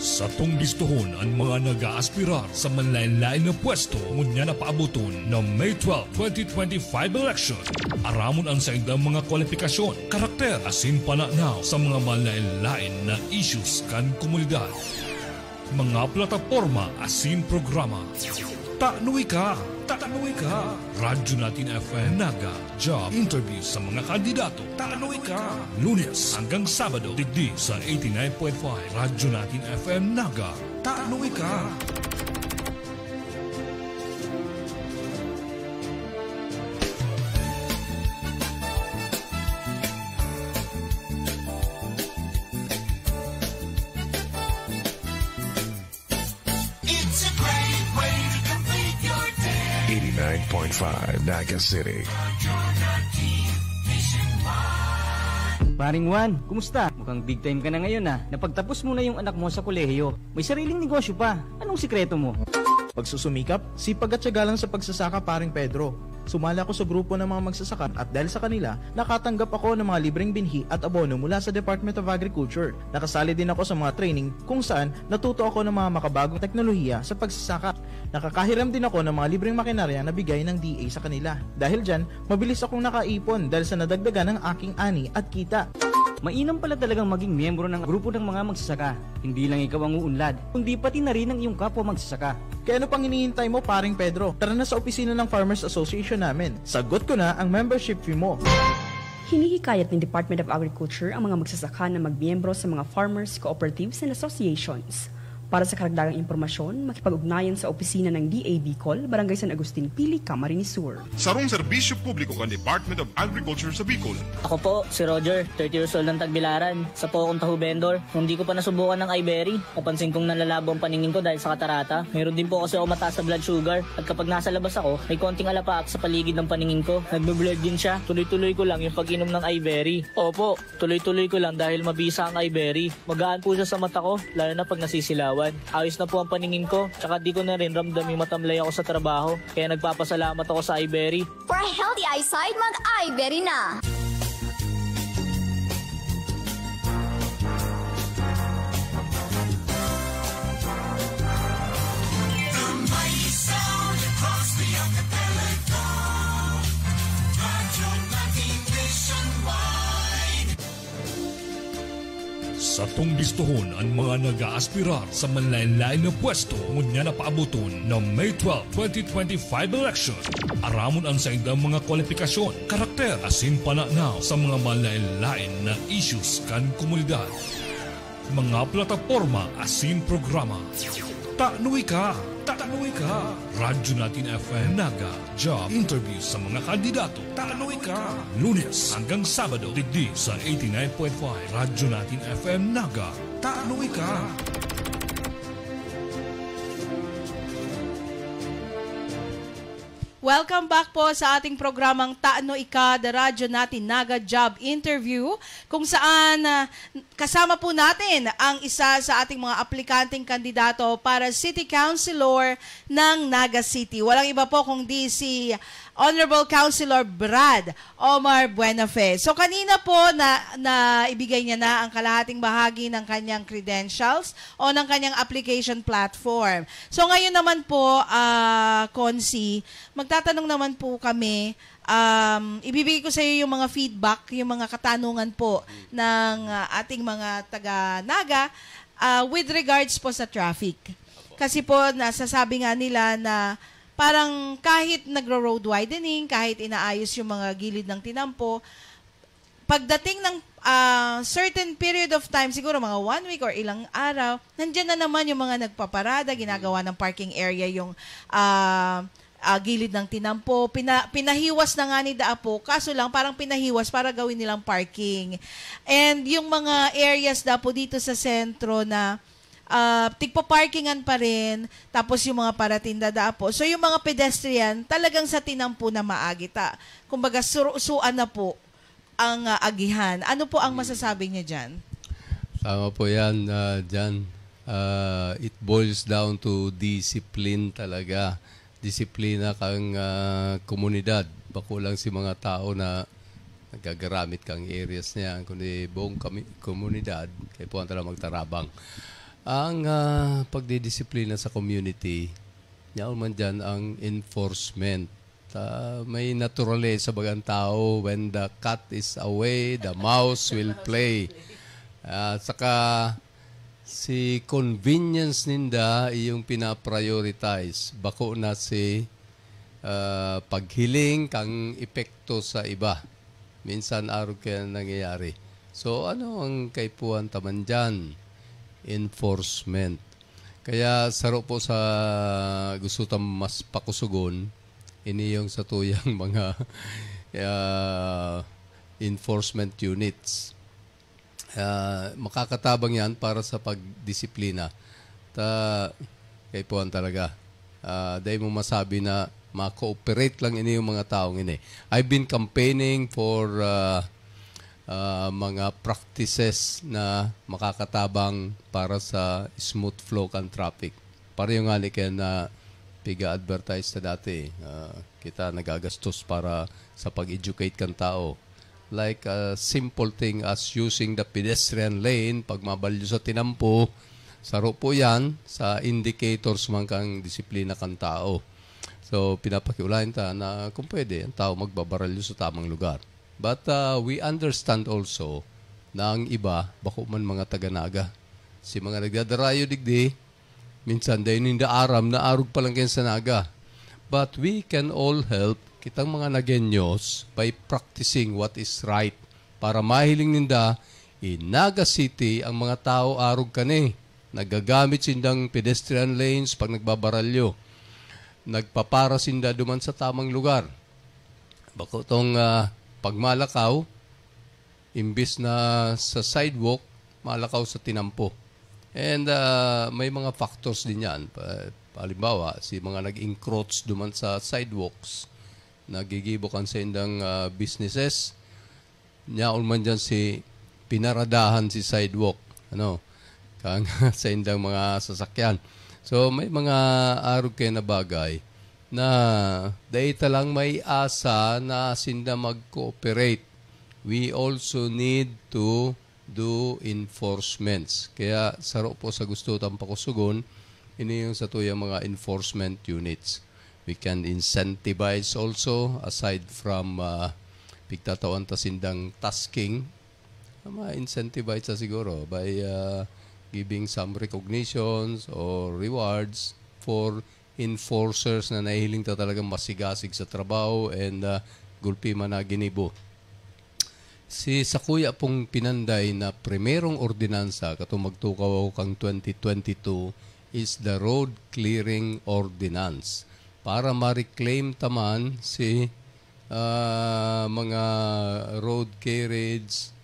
Satong bistohon an mga nag-aaspirar sa manlaen-laen na pwesto ngunyan na paaboton na May twelve, twenty twenty-five election. Aramon an saindang mga kwalipikasyon, karakter, asin pananaw sa mga manlaen-laen na issues kan komunidad. Mga plataporma asin programa. Tano ika! Tano ika! Radyo Natin F M Naga, job interview sa mga kandidato. Tano ika! Lunes hanggang Sabado, digdi sa eighty-nine point five Radyo Natin F M Naga. Tano ika! It's a great way to complete your day. Eighty-nine point five Naga City. Paring Juan, kumusta? Mukhang big time ka na ngayon, ah. Napagtapos mo na yung anak mo sa kolehiyo. May sariling negosyo pa. Anong sikreto mo? Pagsusumikap, sipag at tiyaga lang sa pagsasaka, Paring Pedro. Sumali ako sa grupo ng mga magsasaka at dahil sa kanila, nakatanggap ako ng mga libreng binhi at abono mula sa Department of Agriculture. Nakasali din ako sa mga training kung saan natuto ako ng mga makabagong teknolohiya sa pagsasaka. Nakakahiram din ako ng mga libreng makinarya na bigay ng D A sa kanila. Dahil dyan, mabilis akong nakaipon dahil sa nadagdagan ng aking ani at kita. Mainam pala talagang maging miyembro ng grupo ng mga magsasaka. Hindi lang ikaw ang uunlad, kundi pati na rin ang iyong kapwa magsasaka. Kaya ano pang hinihintay mo, Paring Pedro? Tara na sa opisina ng Farmers Association namin. Sagot ko na ang membership fee mo. Hinihikayat ng Department of Agriculture ang mga magsasaka na magmiyembro sa mga farmers, cooperatives, and associations. Para sa karagdagang impormasyon, makipag-ugnayan sa opisina ng D A Bicol, Barangay San Agustin, Pili, Camarines Sur. Sarong serbisyo publiko kan Department of Agriculture sa Bicol. Ako po, si Roger, thirty years old ng Tagbilaran. Sa po akong taho vendor, nung di ko pa nasubukan ng iBerry, napansin kong nanlalabo ang paningin ko dahil sa katarata. Meron din po kasi ako mataas na blood sugar. At kapag nasa labas ako, may konting alapaap sa paligid ng paningin ko. Nagbe-blurred din siya. Tuloy-tuloy ko lang yung pag-inom ng iBerry. Opo, tuloy-tuloy ko lang dahil mabisa ang iBerry. Magaan po siya sa mata ko, lalo na pag nasisilawan. Ayos na po ang paningin ko, tsaka di ko na rin ramdam yung matamlay ako sa trabaho. Kaya nagpapasalamat ako sa iBerry. For a healthy eyesight, mag-iBerry na! The mighty sound across the archipelago. Radyo Natin Nationwide. Satong bistohon an mga nag-aaspirar sa manlaen-laen na pwesto ngunyan na paaboton na May twelve, twenty twenty-five election. Aramon an saindang mga kwalipikasyon, karakter, asin pananaw sa mga manlaen-laen na issues kan komunidad. Mga plataporma asin programa. Tano ika! Tano ika! Radyo Natin F M Naga. Job interview sa mga kandidato. Tano ika! Lunes hanggang Sabado, digdi sa eighty-nine point five Radyo Natin F M Naga. Tano ika! Welcome back po sa ating programang Tano Ika, The Radyo Natin Naga Job Interview, kung saan, ah, kasama po natin ang isa sa ating mga aplikanteng kandidato para City Councilor ng Naga City. Walang iba po kundi si Honorable Councilor Brad Omar Buenafe. So, kanina po na, na ibigay niya na ang kalahating bahagi ng kanyang credentials o ng kanyang application platform. So, ngayon naman po, ah, Consi, magtatanong naman po kami, um, ibibigay ko sa iyo yung mga feedback, yung mga katanungan po ng, ah, ating mga taga-Naga, ah, with regards po sa traffic. Kasi po, nasasabi nga nila na parang kahit nagro-road widening, kahit inaayos yung mga gilid ng tinampo, pagdating ng, ah, certain period of time, siguro mga one week or ilang araw, nandiyan na naman yung mga nagpaparada, ginagawa ng parking area yung, ah, ah, gilid ng tinampo. Pina-, pinahiwas na nga ni Daapo, kaso lang parang pinahiwas para gawin nilang parking. And yung mga areas, Daapo, dito sa sentro na, ah, tigpa-parkingan pa rin, tapos yung mga paratinda, Daapo. So, yung mga pedestrian, talagang sa tinampo na maagi ta. Kumbaga, suru-, suan na po ang, ah, agihan. Ano po ang masasabi niyo diyan? Tama po yan, ah, Jan. Ah, it boils down to discipline talaga. Disiplina kang, ah, komunidad. Bako lang si mga tao na nagagaramit kang areas niya, kundi buong kami-, komunidad, kaya po ang talagang magtarabang. Ang, ah, pagdidisiplina sa community, yaon man diyan ang enforcement. Ah, may naturalesa baga ang tao, when the cat is away, the mouse will play. At saka, si convenience ninda iyong pina-prioritize. Bako na si, ah, paghiling kang epekto sa iba. Minsan arog kaya nangyayari. So, ano ang kaipuhan ta man diyan? Enforcement. Kaya saro po sa gusto ta mas pakusugon, ini yung sa tuyang mga, ah, enforcement units. Ah, makakatabang yan para sa pagdisiplina. Ta, kaipuhan talaga. Ah, dai mo masabi na ma-cooperate lang ini yung mga taong ini. I've been campaigning for, ah, ah, mga practices na makakatabang para sa smooth flow kan traffic. Pareho nga ni kaya na piga-advertise sa dati, ah, kita nagagastos para sa pag-educate kan tao. Like a simple thing as using the pedestrian lane, pag mabalyo sa tinampo, saro po yan sa indicators man kang disiplina kan tao. So, pinapakiulayan ta na kung pwede, ang tao magbabaralyo sa tamang lugar. But, ah, we understand also na ang iba, bako man mga taga-Naga. Si mga nagdadarayo digdi, minsan dai ninda aram na arog pa lang kayan sa Naga. But we can all help kitang mga Nagueños by practicing what is right para mahiling ninda in Naga City ang mga tao arog kani. Nagagamit sindang pedestrian lanes pag nagbabaralyo. Nagpapara sinda duman sa tamang lugar. Bako tong, ah, pagmalakaw, imbis na sa sidewalk, malakaw sa tinampo. And, ah, may mga factors din yan. Pa-, halimbawa, si mga nag-encroach duman sa sidewalks, nagigibo kan saindang, ah, businesses, nyaon man dyan si pinaradahan si sidewalk, ano, kang saindang mga sasakyan. So, may mga arog kayo na bagay na dai ta lang may asa na sinda mag-cooperate. We also need to do enforcements. Kaya saro po sa gusto tang pakusugon, ini yung sa tuyang mga enforcement units. We can incentivize also, aside from, ah, pigtatawan ta sindang tasking, ma-incentivize ta siguro by, ah, giving some recognitions or rewards for enforcers na nahihiling ta talagang masigasig sa trabaho and, ah, gulpi man na ginibo. Si sakuya pong pinanday na primerong ordinansa katong magtukaw ako kang twenty twenty-two is the Road Clearing Ordinance. Para ma-reclaim ta man si, ah, mga road carriage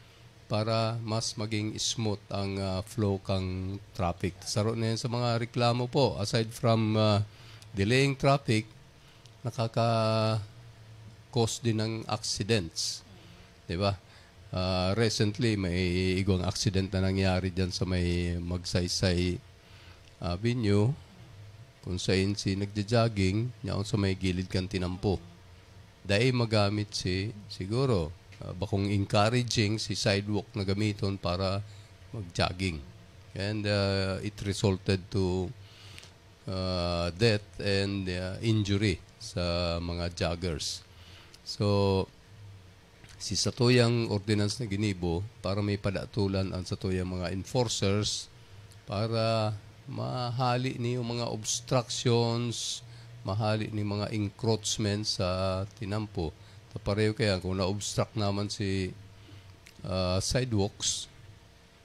para mas maging smooth ang, ah, flow kang traffic. Saro na yan sa mga reklamo po. Aside from, ah, delaying traffic, nakaka-cause din ng accidents. Di ba? Ah, recently, may igwang accident na nangyari dyan sa may Magsaysay Avenue, kung sain si nagja-jogging, yaon sa may gilid kan tinampo. Dai magamit si, siguro, ah, bakong encouraging si sidewalk na gamiton para mag-jogging. And, ah, it resulted to, ah, death and, ah, injury sa mga joggers. So, si satuyang ordinance na ginibo para may padatulan ang satuyang mga enforcers para mahali ni yung mga obstructions, mahali ni mga encroachments sa tinampo. Ta pareho kaya kung na-obstruct naman si, ah, sidewalks,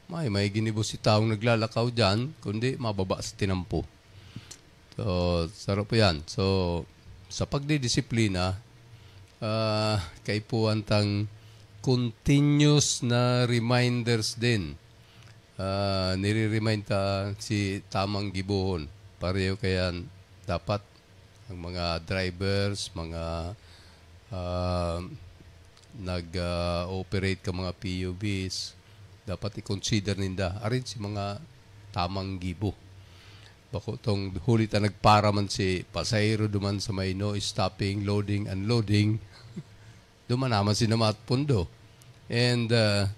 may, may ginibo si taong naglalakaw dyan, kundi mababa sa tinampo. So, saro po yan. So, sa pagdidisiplina, ah, kaipuhan tang continuous na reminders din. Ah, nire-remind ta si tamang gibohon. Pareho kayan, dapat ang mga drivers, mga, ah, nag, ah, operate ka mga P U Vs, dapat i-consider ninda. Arin si mga tamang gibo. Bako tong huli ta nagpara man si pasahero duman sa may no stopping, loading, unloading. Duman naman si namat pundo. And, ah,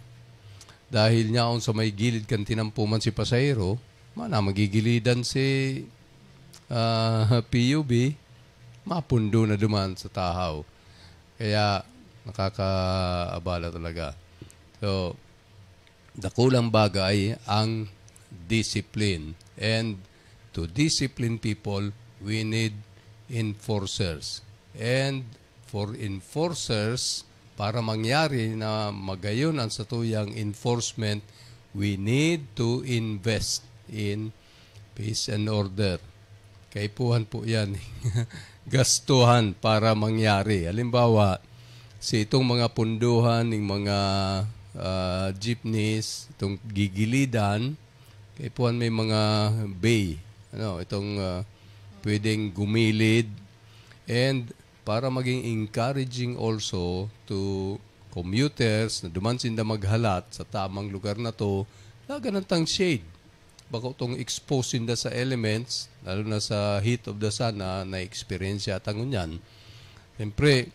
dahil niyaon sa may gilid kan tinampo man si pasahero, Mana magigilidan si, ah, P U B, mapundo na duman sa tahaw. Kaya nakakaabala talaga. So, dakulang bagay ang discipline. And to discipline people, we need enforcers. And for enforcers, para mangyari na magayon ang satuyang enforcement, we need to invest in peace and order. Kaipuhan po yan. Gastuhan para mangyari. Halimbawa, si itong mga punduhan, yung mga ah, jeepneys, itong gigilidan, kaipuhan may mga bay. Ano, itong ah, pwedeng gumilid. And para maging encouraging also to commuters na duman sinda maghalat sa tamang lugar na to, laga ng tang shade. Bako tong expose sinda sa elements, lalo na sa heat of the sun na na-experience yata ngunyan. Siyempre,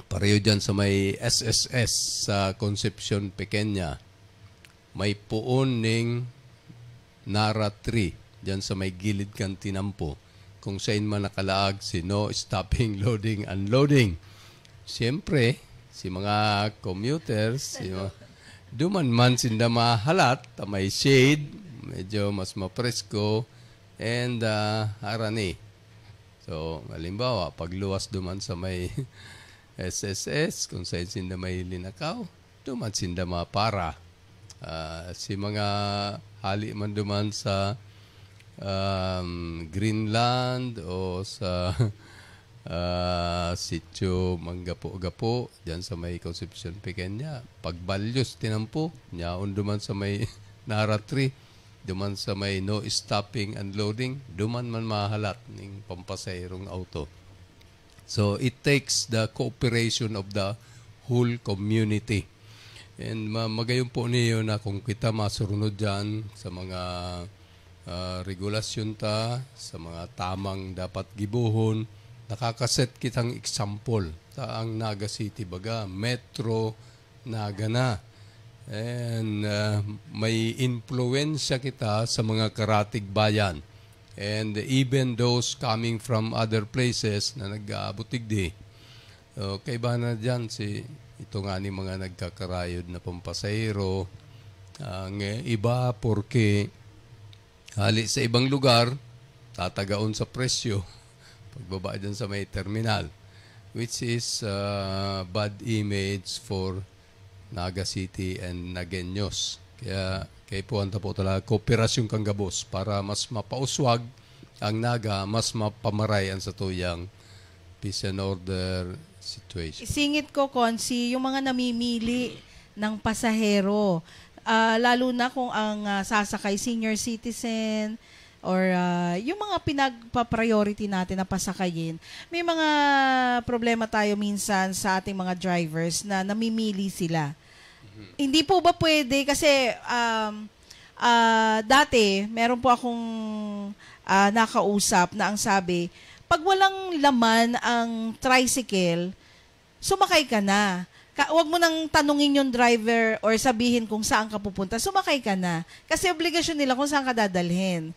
pareho dyan sa may S S S sa Concepcion Pequeña. May puon ning Nara tree dyan sa may gilid kan tinampo, kung sain man nakalaag si no stopping, loading, unloading. Siyempre, si mga commuters, si mga, duman man sinda mahalat, ta may shade, medyo mas mapresko, and ah, harani. So, halimbawa, pagluwas duman sa may S S S, kung sain sinda may linakaw, duman sinda mapara. Ah, si mga hali man duman sa um, Greenland o sa ah, sitio Manggapo-gapo, dyan sa may Concepcion Pequeña, pagbalyos tinampo, nyaon duman sa may Nara tree, duman sa may no stopping and loading, duman man mahalat ning pampasaherong auto. So, it takes the cooperation of the whole community. And ma- magayon po niyo na kung kita masurunod dyan sa mga ah, regulasyon ta, sa mga tamang dapat gibohon, nakakaset kitang example. Ta ang Naga City baga, Metro Naga na. And ah, may impluwensya kita sa mga karatig bayan. And even those coming from other places na nag-aabot digdi. So, kaiba na dyan si ito nga ni mga nagkakarayod na pampasahero. Ang iba, porque hali sa ibang lugar, tatagaon sa presyo, pagbaba dyan sa may terminal, which is ah, bad image for Naga City and Nagueños. Kaya kaipuhan ta po talaga, kooperasyon kan gabos para mas mapauswag ang Naga, mas mapamaray ang satuyang peace and order situation. Isingit ko, Consi, yung mga namimili ng pasahero, ah, lalo na kung ang ah, sasakay senior citizen or ah, yung mga pinagpa-priority natin na pasakayin, may mga problema tayo minsan sa ating mga drivers na namimili sila. Hindi po ba pwede? Kasi um, ah, dati, meron po akong ah, nakausap na ang sabi, pag walang laman ang tricycle, sumakay ka na. Ka, wag mo nang tanungin yung driver or sabihin kung saan ka pupunta. Sumakay ka na. Kasi obligasyon nila kung saan ka dadalhin.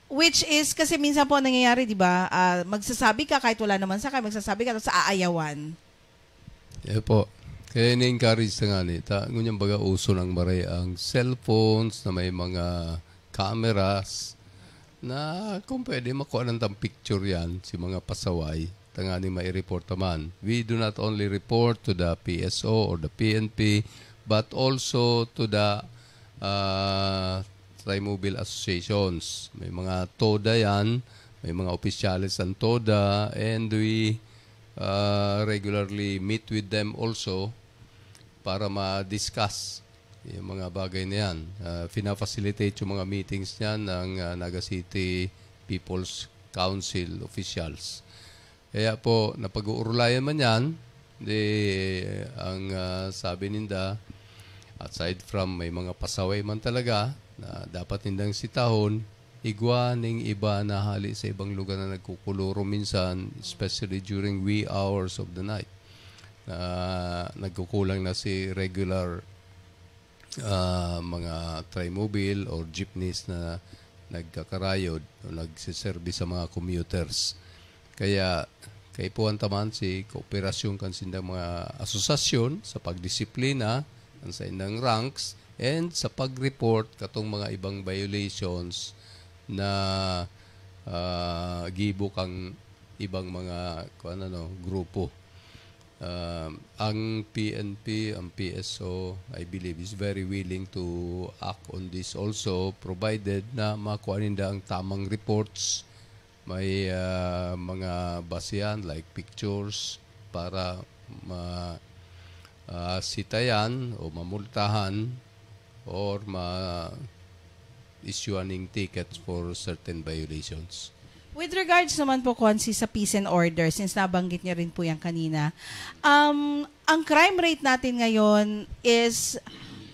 Which is, kasi minsan po ang nangyayari, di ba? Ah, magsasabi ka kahit wala naman sakay, magsasabi ka, tapos aayawan. Eh po. Kaya ini-encourage na nga ni, ta, ngunyan baga uso ng maray ang cellphones na may mga cameras na kung pwede makuha ng tang picture yan si mga pasaway, tanganing mai-report naman. We do not only report to the P S O or the P N P, but also to the uh, Trimobile Associations. May mga TODA yan, may mga opisyales ang TODA, and we uh, regularly meet with them also para ma-discuss yung mga bagay na yan. Uh, fina-facilitate yung mga meetings niyan ng uh, Naga City People's Council officials. Kaya po, napag-uurulayan man yan, di, ang uh, sabi ninda, aside from may mga pasaway man talaga na dapat nindang sitahon, igwa ning iba na hali sa ibang lugar na nagkukuluro minsan, especially during wee hours of the night. Na nagkukulang na si regular ah, mga trimobile or jeepneys na nagkakarayod o nagseserbi sa mga commuters. Kaya kaipuhan ta man si kooperasyon kan sindang mga asosasyon sa pagdisiplina kan saindang ranks and sa pag-report katong mga ibang violations na, ah, gibo kang ibang mga, kuwan, ano, grupo. Um, ang P N P, ang P S O, I believe, is very willing to act on this also, provided na makuha ninda ang tamang reports, may, ah, mga basehan like pictures para ma-, ah, sitayan o mamultahan or ma-issuean ning tickets for certain violations. With regards naman po, Consi, sa peace and order, since nabanggit niyo rin po yan kanina, um, ang crime rate natin ngayon is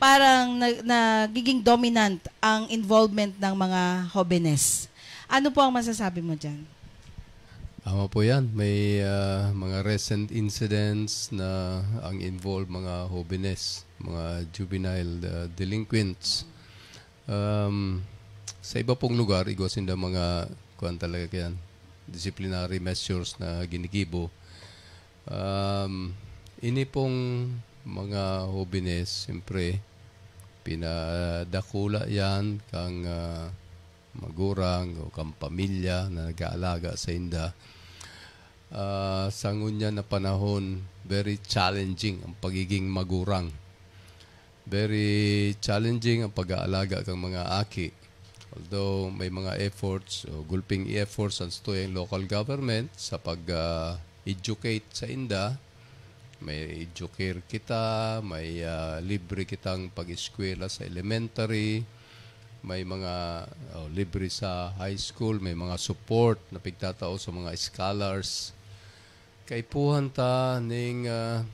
parang na-, nagiging dominant ang involvement ng mga hobenes. Ano po ang masasabi mo dyan? Tama po yan. May, ah, mga recent incidents na ang involved mga hobenes, mga juvenile, ah, delinquents. Um, sa iba pong lugar, igwa sinda mga, kuwan talaga yan, disciplinary measures na ginigibo. Um, ini pong mga hobenes, siyempre, pinadakula yan kang, ah, magurang o kang pamilya na nag-aalaga sa inda. Ah, sa ngunyan na panahon, very challenging ang pagiging magurang. Very challenging ang pag-aalaga kang mga aki. Although may mga efforts o gulping efforts ang satuyang local government sa pag, ah, educate sa inda, may educare kita, may, ah, libre kitang pag-eskwela sa elementary, may mga, oh, libre sa high school, may mga support na pigtatao sa mga scholars. Kaipuhan ta ning, ah,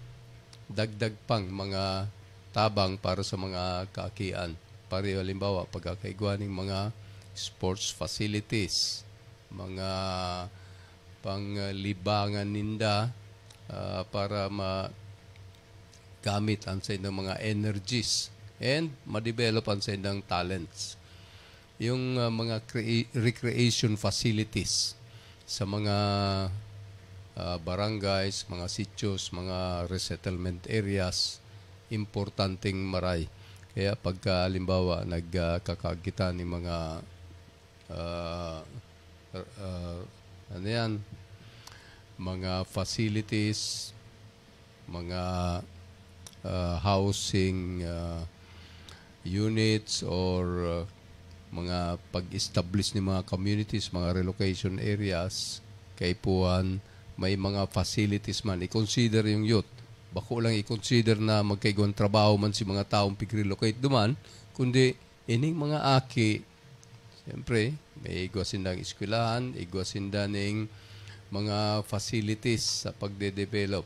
dagdag pang mga tabang para sa mga kaakian. Pareho, halimbawa, pagkakaigwa ning mga sports facilities, mga panglibangan ninda, ah, para magamit ang saindang mga energies and ma-develop ang saindang talents. Yung, ah, mga crea-, recreation facilities sa mga, ah, barangays, mga sitios, mga resettlement areas, importanteng maray. Kaya pagka, halimbawa, nagkakaagit kita ning mga, ah, ah, ano yan, mga facilities, mga, ah, housing, ah, units or, ah, mga pag-establish ni mga communities, mga relocation areas, kaipuhan, may mga facilities man. I-consider yung youth. Bako lang i-consider na magkaigwang trabaho man si mga taong pig-relocate duman, kundi ining mga aki, siyempre, may igwa sindang eskwelahan, igwa sinda ning mga facilities sa pagde-develop.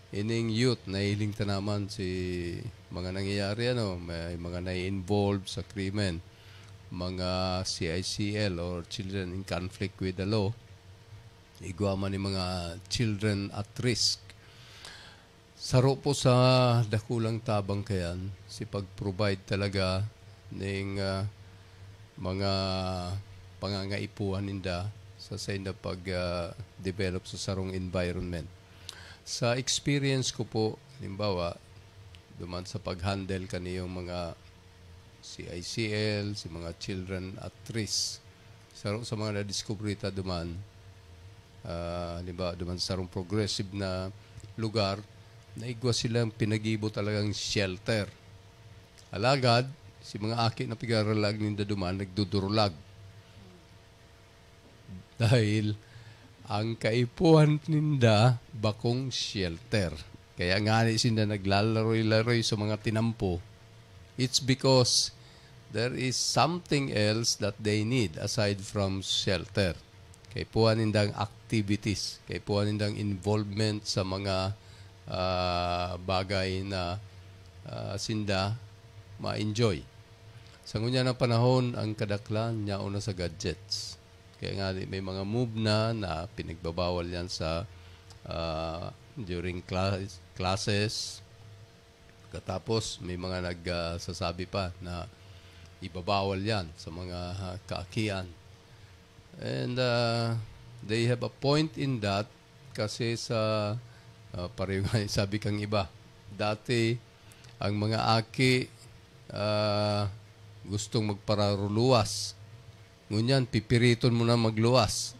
Ining youth, nahiling ta naman si mga nangyayari, ano, may mga nai-involve sa krimen, mga C I C L or children in conflict with the law. Igwa man ni mga children at risk. Saro po sa dakulang tabang kayan, si pag-provide talaga ning, ah, mga pangangaipuhan ninda sa sainda pag, ah, develop sa sarong environment. Sa experience ko po, halimbawa, duman sa pag-handle kaniyong mga C I C L, si mga children at risk. Saro sa mga nadiskubre ta duman, ah, halimbawa, duman sa sarong progressive na lugar, naigwa silang pinagibo talagang shelter. Alagad, si mga aki na pigaralag ninda duman, nagdudurulag. Dahil ang kaipuhan ninda bakong shelter. Kaya ngani sinda naglalaroy-laroy sa mga tinampo. It's because there is something else that they need aside from shelter. Kaipuhan nindang activities, kaipuhan nindang involvement sa mga, ah, bagay na, ah, sinda ma-enjoy. Sa ngunyan na panahon, ang kadaklan niya una sa gadgets. Kaya nga, may mga move na, na pinagbabawal yan sa, ah, during class, classes. Katapos, may mga nag, ah, sasabi pa na ibabawal yan sa mga, ha, kaakian. And, ah, they have a point in that kasi sa, ah, pareho nga yung sabi kang iba. Dati, ang mga aki, ah, gustong magpararuluwas. Ngunyan, pipiriton mo na magluwas.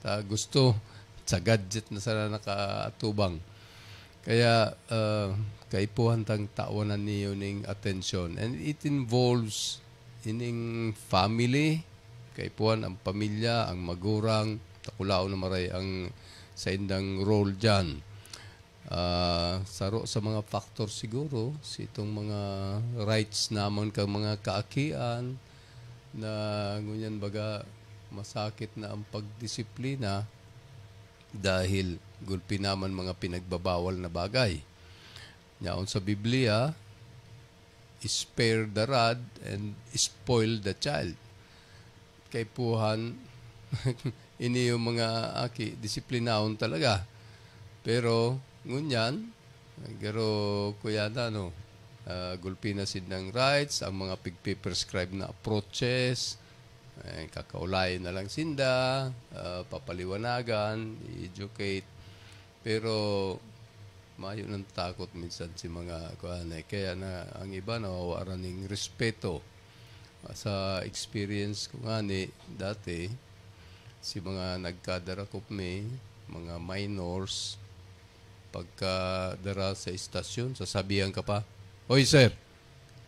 Ta gusto, sa gadget na sana nakaatubang. Kaya, ah, kaipuhan tang tawanan niyo ning atensyon. And it involves ining family, kaipuhan ang pamilya, ang magurang, takulaon na maray ang saindang role diyan. Ah, saro sa mga factor siguro, si itong mga rights naman kang mga kaakian na ngunyan baga masakit na ang pagdisiplina dahil gulpi naman mga pinagbabawal na bagay. Yaon sa Biblia, "Spare the rod and spoil the child." Kaipuhan, ini yung mga aki, disiplinahon talaga. Pero, ngunyan, garo kuya na, no? Ah, gulpi na sindang rights, ang mga pigpe-prescribe na approaches, eh, kakaulayon na lang sinda, ah, papaliwanagan, i-educate. Pero, mayo nang takot minsan si mga, kuwan, eh. Kaya na, ang iba nawawaran ning respeto. Sa experience ko ngani, dati, si mga nagkadarakop mi, mga minors, pagkadara sa istasyon, sasabihan ka pa, "Oy, sir,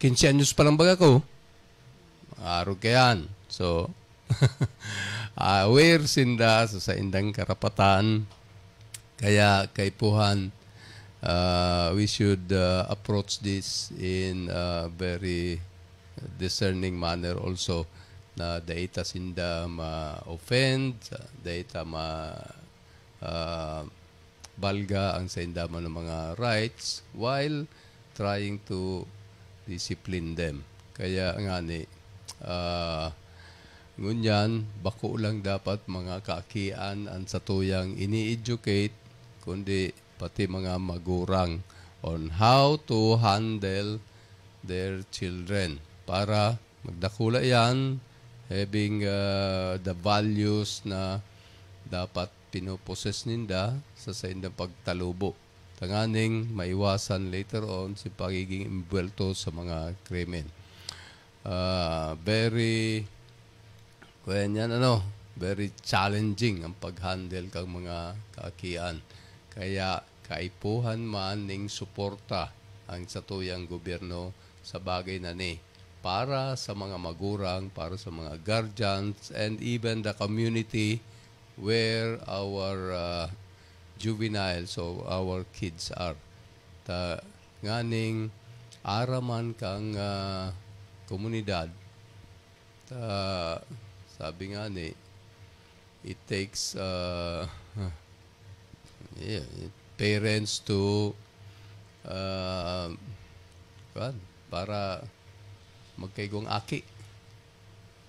quince anyos pa lang baga ko." Arog ka yan. So, aware sinda sa saindang karapatan. Kaya, kaipuhan, ah, we should, ah, approach this in a very discerning manner also, na dai ta sinda ma-offend, dai ta ma-, ah, balga ang sainda man na mga rights while trying to discipline them. Kaya ngani, ah, ngunyan, bako lang dapat mga kaakian an satuyang ini-educate, kundi pati mga magurang on how to handle their children para magdakula yan, having, ah, the values na dapat pinopossess ninda sa saindang pagtalubo, tanganing maiwasan later on si pagiging imbwelto sa mga krimen. Ah, very, kaya niyan, ano, very challenging ang pag-handle kang mga kaakian. Kaya kaipuhan man ning suporta ang satuyang gobyerno sa bagay na ni, para sa mga magurang, para sa mga guardians, and even the community where our, ah, juveniles or our kids are. Ta nganing araman kang, ah, komunidad. Ta sabi nga ni, it takes, ah, yeah, parents to, ah, kuwan, para magkaigwang aki.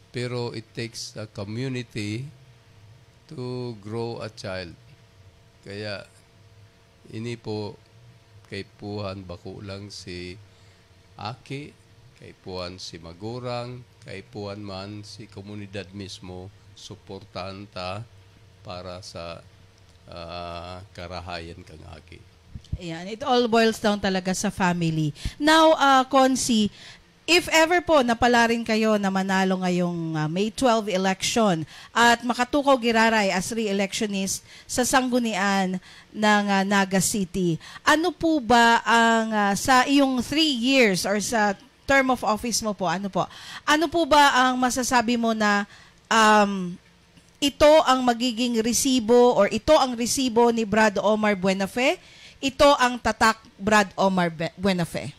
Pero it takes a community to grow a child. Kaya ini po, kaipuhan bako lang si aki, kaipuhan si magurang, kaipuhan man si komunidad mismo, suportahan ta para sa, ah, karahayan kang aki. Ayan, it all boils down talaga sa family. Now, ah, Consi, if ever po napalarin kayo na manalo ngayong, ah, May twelve election at makatukaw giraray as re-electionist sa sanggunian ng, ah, Naga City, ano po ba ang, ah, sa iyong three years or sa term of office mo po, ano po? Ano po ba ang masasabi mo na, um, ito ang magiging resibo or ito ang resibo ni Brad Omar Buenafe? Ito ang tatak Brad Omar Be-, Buenafe?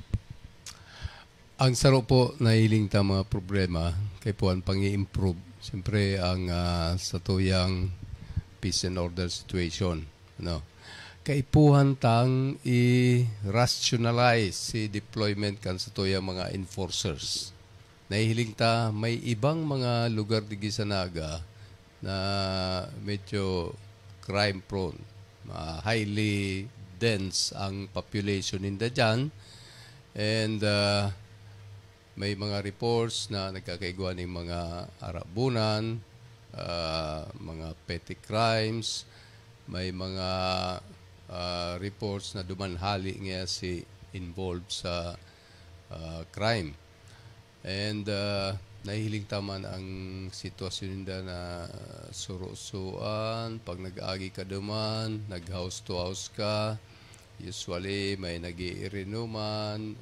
Ang saro po, nahiling ta mga problema, kaipuhan pang i-improve. Siyempre, ang, ah, satuyang peace and order situation, no? Kaipuhan tang i-rationalize si deployment kan satuyang mga enforcers. Nahihiling ta, may ibang mga lugar digdi sa Naga na medyo crime prone. Ah, highly dense ang population ninda diyan. And, ah, May mga reports na nagkakaigwa ning mga arabunan, ah, mga petty crimes, may mga, ah, reports na duman hali nga si involved sa, ah, crime. And, ah, nahihiling ta man ang sitwasyon ninda na suro-suan, pag nag-agi ka duman, nag-house to house ka, usually may nagiirinuman,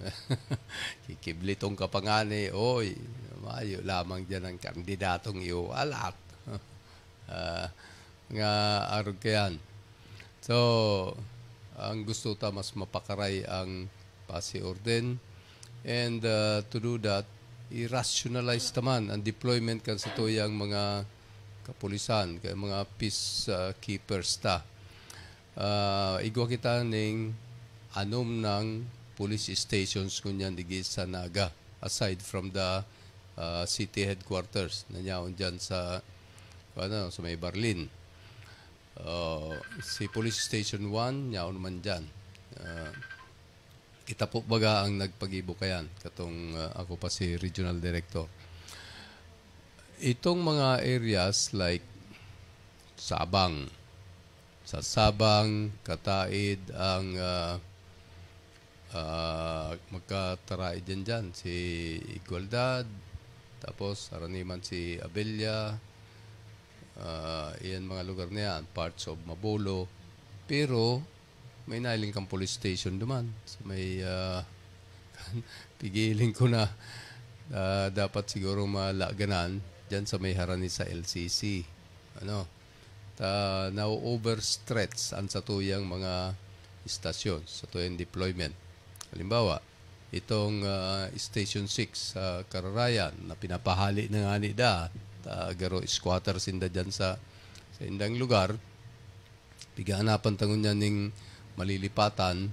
kikiblitong ka pa ngani, oy, mayo lamang diyan ang kandidatong iualat. Ah, nga arog kayan. So, ang gusto ta mas mapakaray ang pasi orden. And, ah, to do that, i-rationalize ta man ang deployment kan satuyang mga kapulisan, kay mga peace, ah, keepers ta. Ah, igwa kita ning anom nang police stations ngunyan digdi sa Naga, aside from the, ah, city headquarters na nyaon dyan sa, ano, sa may Barlin. Ah, si Police Station one, nyaon man dyan. Ah, kita po baga ang nagpagibo kayan, katong, ah, ako pa si Regional Director. Itong mga areas like Sabang, sa Sabang, Kataid, ang, ah, ah, magkataraid yan dyan, si Igualdad, tapos harani man si Abella, ah, iyan mga lugar na yan, parts of Mabolo. Pero may nahiling kang police station duman. So may, ah, pigiling ko na, ah, dapat siguro malaganan dyan sa may harani sa L C C. Ano? Ta, na-overstretch ang satuyang mga istasyon, satuyang deployment. Halimbawa, itong, ah, Station six sa Kararayan na pinapahali na ngani da, ta, garo squatter sinda dyan sa, sa indang lugar, pighaanapan ta ngunyan ning malilipatan.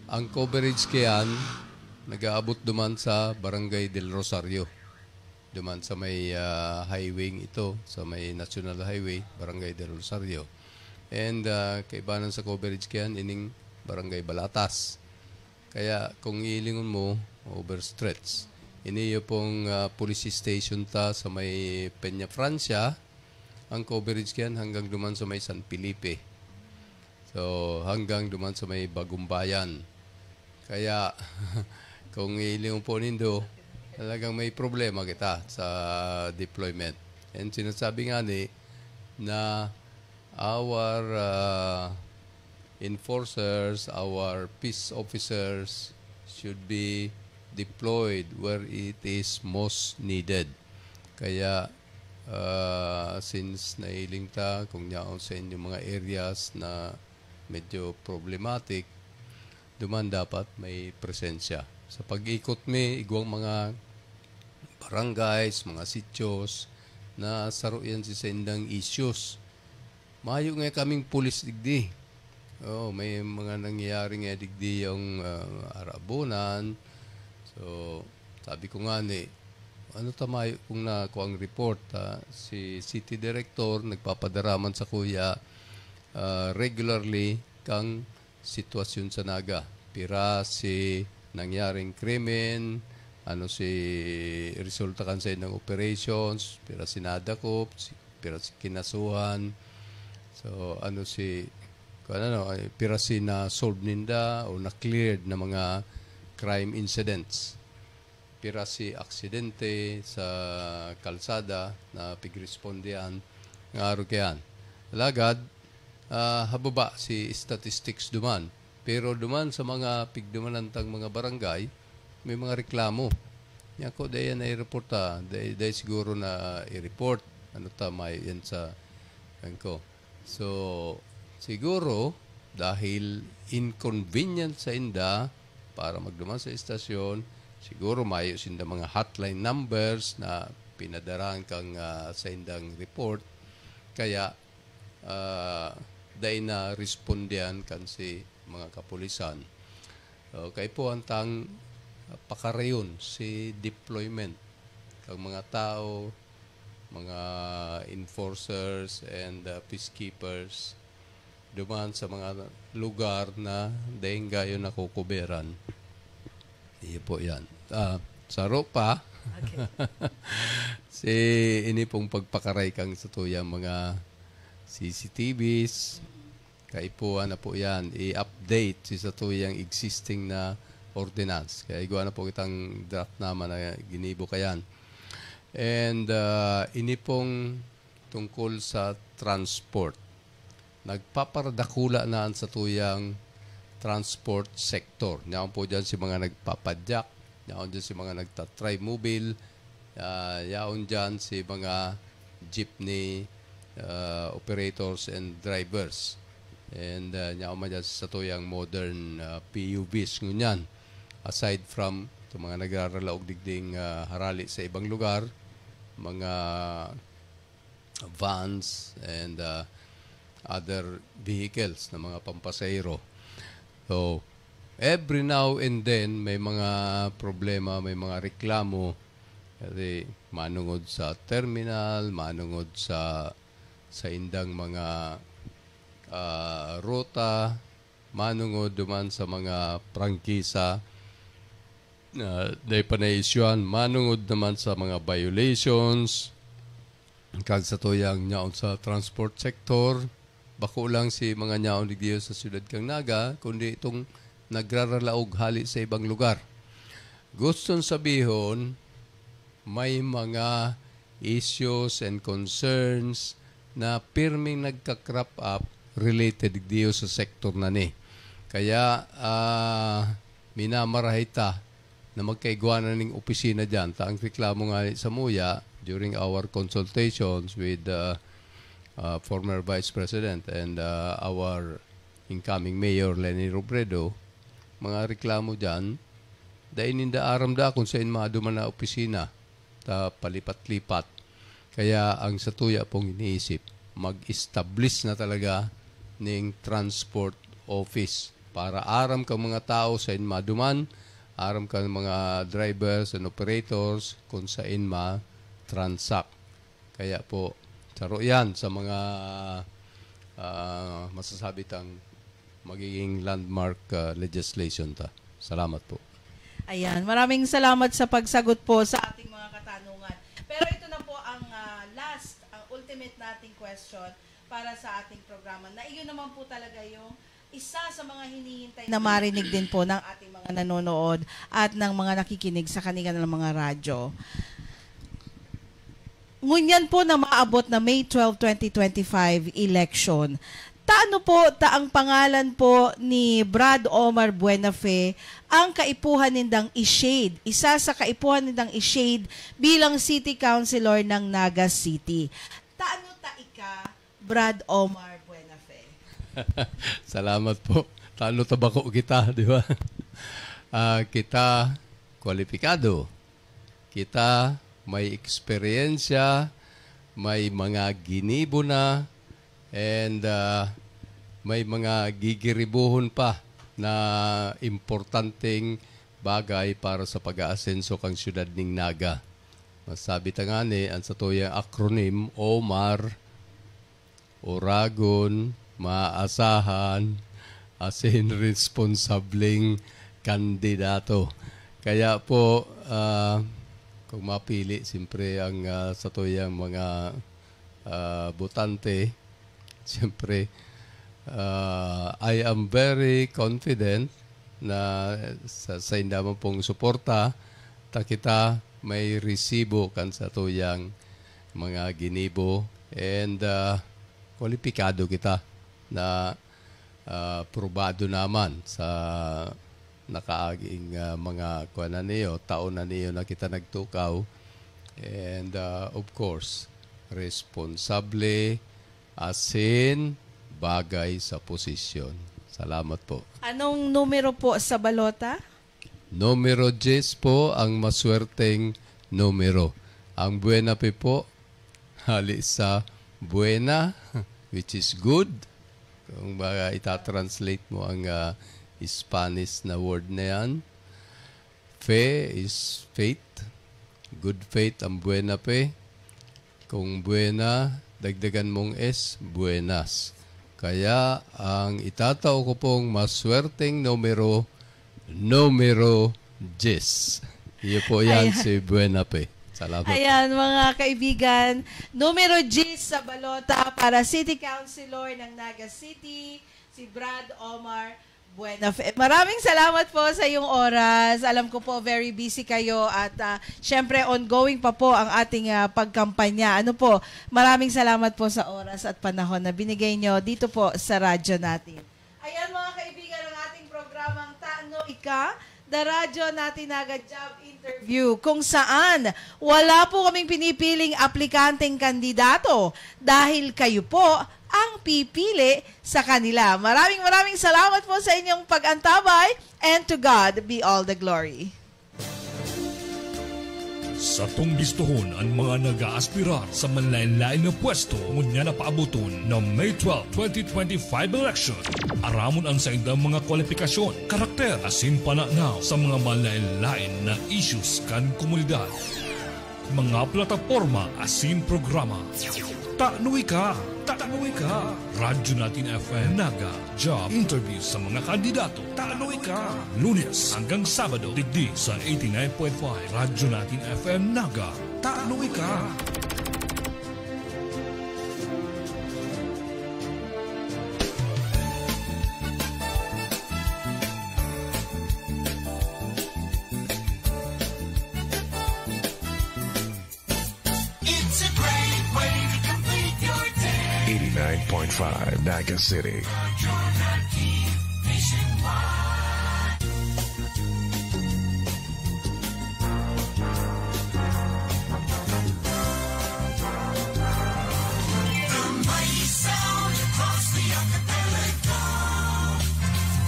Ang coverage kayan, nag-aabot duman sa Barangay Del Rosario. Duman sa may, ah, highway ito, sa may National Highway, Barangay Del Rosario. And, ah, kaibanan sa coverage kayan, ining Barangay Balatas. Kaya kung ilingon mo, overstretch. Ini iyo pong, ah, police station ta sa may Peña Francia, ang coverage kayan hanggang duman sa may San Felipe. So, hanggang duman sa may Bagumbayan. Kaya, kung ilingon po nindo, talagang may problema kita sa deployment. And sinasabi nga ni na our, ah, enforcers, our peace officers should be deployed where it is most needed. Kaya, ah, since nahiling ta kung yaon sa inyong mga areas na medyo problematic, duman dapat may presensya. Sa pag-ikot mi, igwang mga barangays, mga sitios, na saro yan si saindang issues. Mayo nga kaming pulis digdi. Oh, may mga nangyayari nga digdi yung, ah, arabunan. So, sabi ko nga ni, ano ta mayo kung na ang report, ha? Si city director nagpapadaraman sa kuya, ah, regularly kang sitwasyon sa Naga. Pira si nangyaring krimen, ano si resulta kan sa ilang operations, pira si nadakop, si, pira si kinasuhan. So, ano si, kung ano, ay, pira si na-solve ninda o na-cleared na mga crime incidents. Pira si aksidente sa kalsada na pigrespondihan nga arog kayan. Alagad, ah, hababa si statistics duman. Pero duman sa mga pigdumanan tang mga barangay, may mga reklamo. Nya ko, dai yan nai-report, ah. Dai, dai siguro na i-report. Ano ta, may yan sa, yan ko. So, siguro, dahil inconvenient sa inda para magduman sa estasyon, siguro mayo sinda mga hotline numbers na pinadarahan kang, ah, sa indang report. Kaya, ah, dai na respondihan kan si mga kapulisan. So, kaipuhan tang, ah, pakarayon si deployment kang mga tao, mga enforcers and, ah, peacekeepers duman sa mga lugar na daing gayo nakukuberan. Iyo po yan. Ah, Saro pa, Okay. si ini pong pagpakaray kan satuyang mga C C T Vs, kaipuhan na po yan. I-update si satuyang existing na ordinance. Kaya igwa na po kitang draft naman na ginibo kayan. And ah, ini pong tungkol sa transport. Nagpaparadakula na ang satuyang transport sector. Yaon po dyan si mga nagpapadyak, yaon dyan si mga nagtatry mobile, ah, yaon dyan si mga jeepney ah, operators and drivers. And uh, yaon man dyan sa satuyang modern uh, P U Vs ngunyan. Aside from itong mga nagraralaog digding ah, harali sa ibang lugar, mga vans and uh, other vehicles na mga pampasahero. So, every now and then may mga problema, may mga reklamo kasi manungod sa terminal, manungod sa sa indang mga ah, ruta, manungod duman sa mga prangkisa na dai pa naiisyuhan, manungod naman sa mga violations, kag sa tuyang nyaon sa transport sector, bako lang si mga nyaon digdiyo sa siyudad kang Naga, kundi itong nagraralaog hali sa ibang lugar. Guston sabihon, may mga issues and concerns na pirming nagka-crop up related digdiyo sa sektor na ni. Kaya ah, minamarahay ta na magkaigwa na ning opisina dyan. Ta ang reklamo nga sa muya, during our consultations with uh, uh, former Vice President and uh, our incoming Mayor Leni Robredo, mga reklamo dyan, dai ninda aram da kung saan maduman na opisina, ta palipat-lipat. Kaya ang satuya pong iniisip, mag-establish na talaga ning transport office para aram kang mga tao saan maduman, aram kang mga drivers and operators kung saan ma-transact. Kaya po, saro yan sa mga ah, masasabi tang magiging landmark ah, legislation ta. Salamat po. Ayan, maraming salamat sa pagsagot po sa ating mga katanungan. Pero ito na po ang ah, last, ang ultimate nating question para sa ating programa. Na iyon naman po talaga yung isa sa mga hinihintay na marinig din po ng ating mga nanonood at ng mga nakikinig sa kanilang mga radyo. Ngunyan po na maabot na May twelve, twenty twenty-five election. Taano po ta ang pangalan po ni Brad Omar Buenafe ang kaipuhan nindang i-shade? Isa sa kaipuhan nindang i-shade bilang city councilor ng Naga City. Taano ta ika, Brad Omar Buenafe? Salamat po. Tano tabako kita, di ba? Ah, kita kwalipikado. Kita may eksperyensya, may mga ginibo na, and ah, may mga gigiribuhon pa na importanteng bagay para sa pag-aasenso kan siyudad ning Naga. Masabi ta ngani, ang satuyang acronym, OMAR, Oragon, Maasahan, asin Responsableng Kandidato. Kaya po, ah, kung mapili, siyempre, ang ah, satuyang mga ah, botante, siyempre, ah, I am very confident na sa, sa inda man pong suporta, ta kita may resibo kan satuyang mga ginibo and ah, kwalipikado kita na ah, probado naman sa nakaaging ah, mga kuwan na niyo, taon na niyo na kita nagtukaw. And ah, of course, responsable, asin, bagay sa posisyon. Salamat po. Anong numero po sa balota? Numero diyes po ang maswerteng numero. Ang buena pe po, hali sa buena, which is good. Kung baga itatranslate mo ang ah, Spanish na word na yan, fe is faith. Good faith ang buena pe. Kung buena, dagdagan mong S, buenas. Kaya ang itatao ko pong maswerteng numero, numero diyes. Iyo po yan, Ayan. Si Buena Fe. Salamat po. Ayan, mga kaibigan, numero diyes sa balota para City Councilor ng Naga City, si Brad Omar Buena Fe. Maraming salamat po sa iyong oras. Alam ko po, very busy kayo at, ah, syempre, ongoing pa po ang ating, ah, pagkampanya. Ano po, maraming salamat po sa oras at panahon na binigay nyo dito po sa radyo natin. Ayan, mga kaibigan, ang ating programang Tano Ika, The Radyo Natin Naga Job Interview, kung saan wala po kaming pinipiling aplikanteng kandidato dahil kayo po ang pipili sa kanila. Maraming, maraming salamat po sa inyong pag-antabay, and to God be all the glory. Satong bistohon an mga nag-aaspirar sa manlaen-laen na pwesto ngunyan na paaboton na May twelve, twenty twenty-five election. Aramon an saindang mga kwalipikasyon, karakter, asin pananaw sa mga manlaen-laen na issues kan komunidad. Mga plataporma asin programa. Tano Ika! Tano Ika! Radyo Natin F M Naga. Job interview sa mga kandidato. Tano Ika! Lunes hanggang Sabado, digdi sa eighty-nine point five Radyo Natin F M Naga. Tano Ika! It's a great way to complete your day. Eighty-nine point five Naga City. The mighty sound across the archipelago.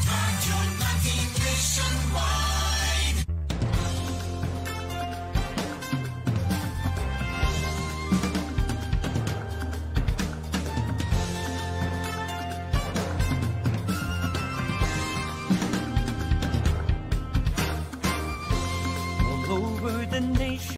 Radyo Natin Nationwide. All over the nation.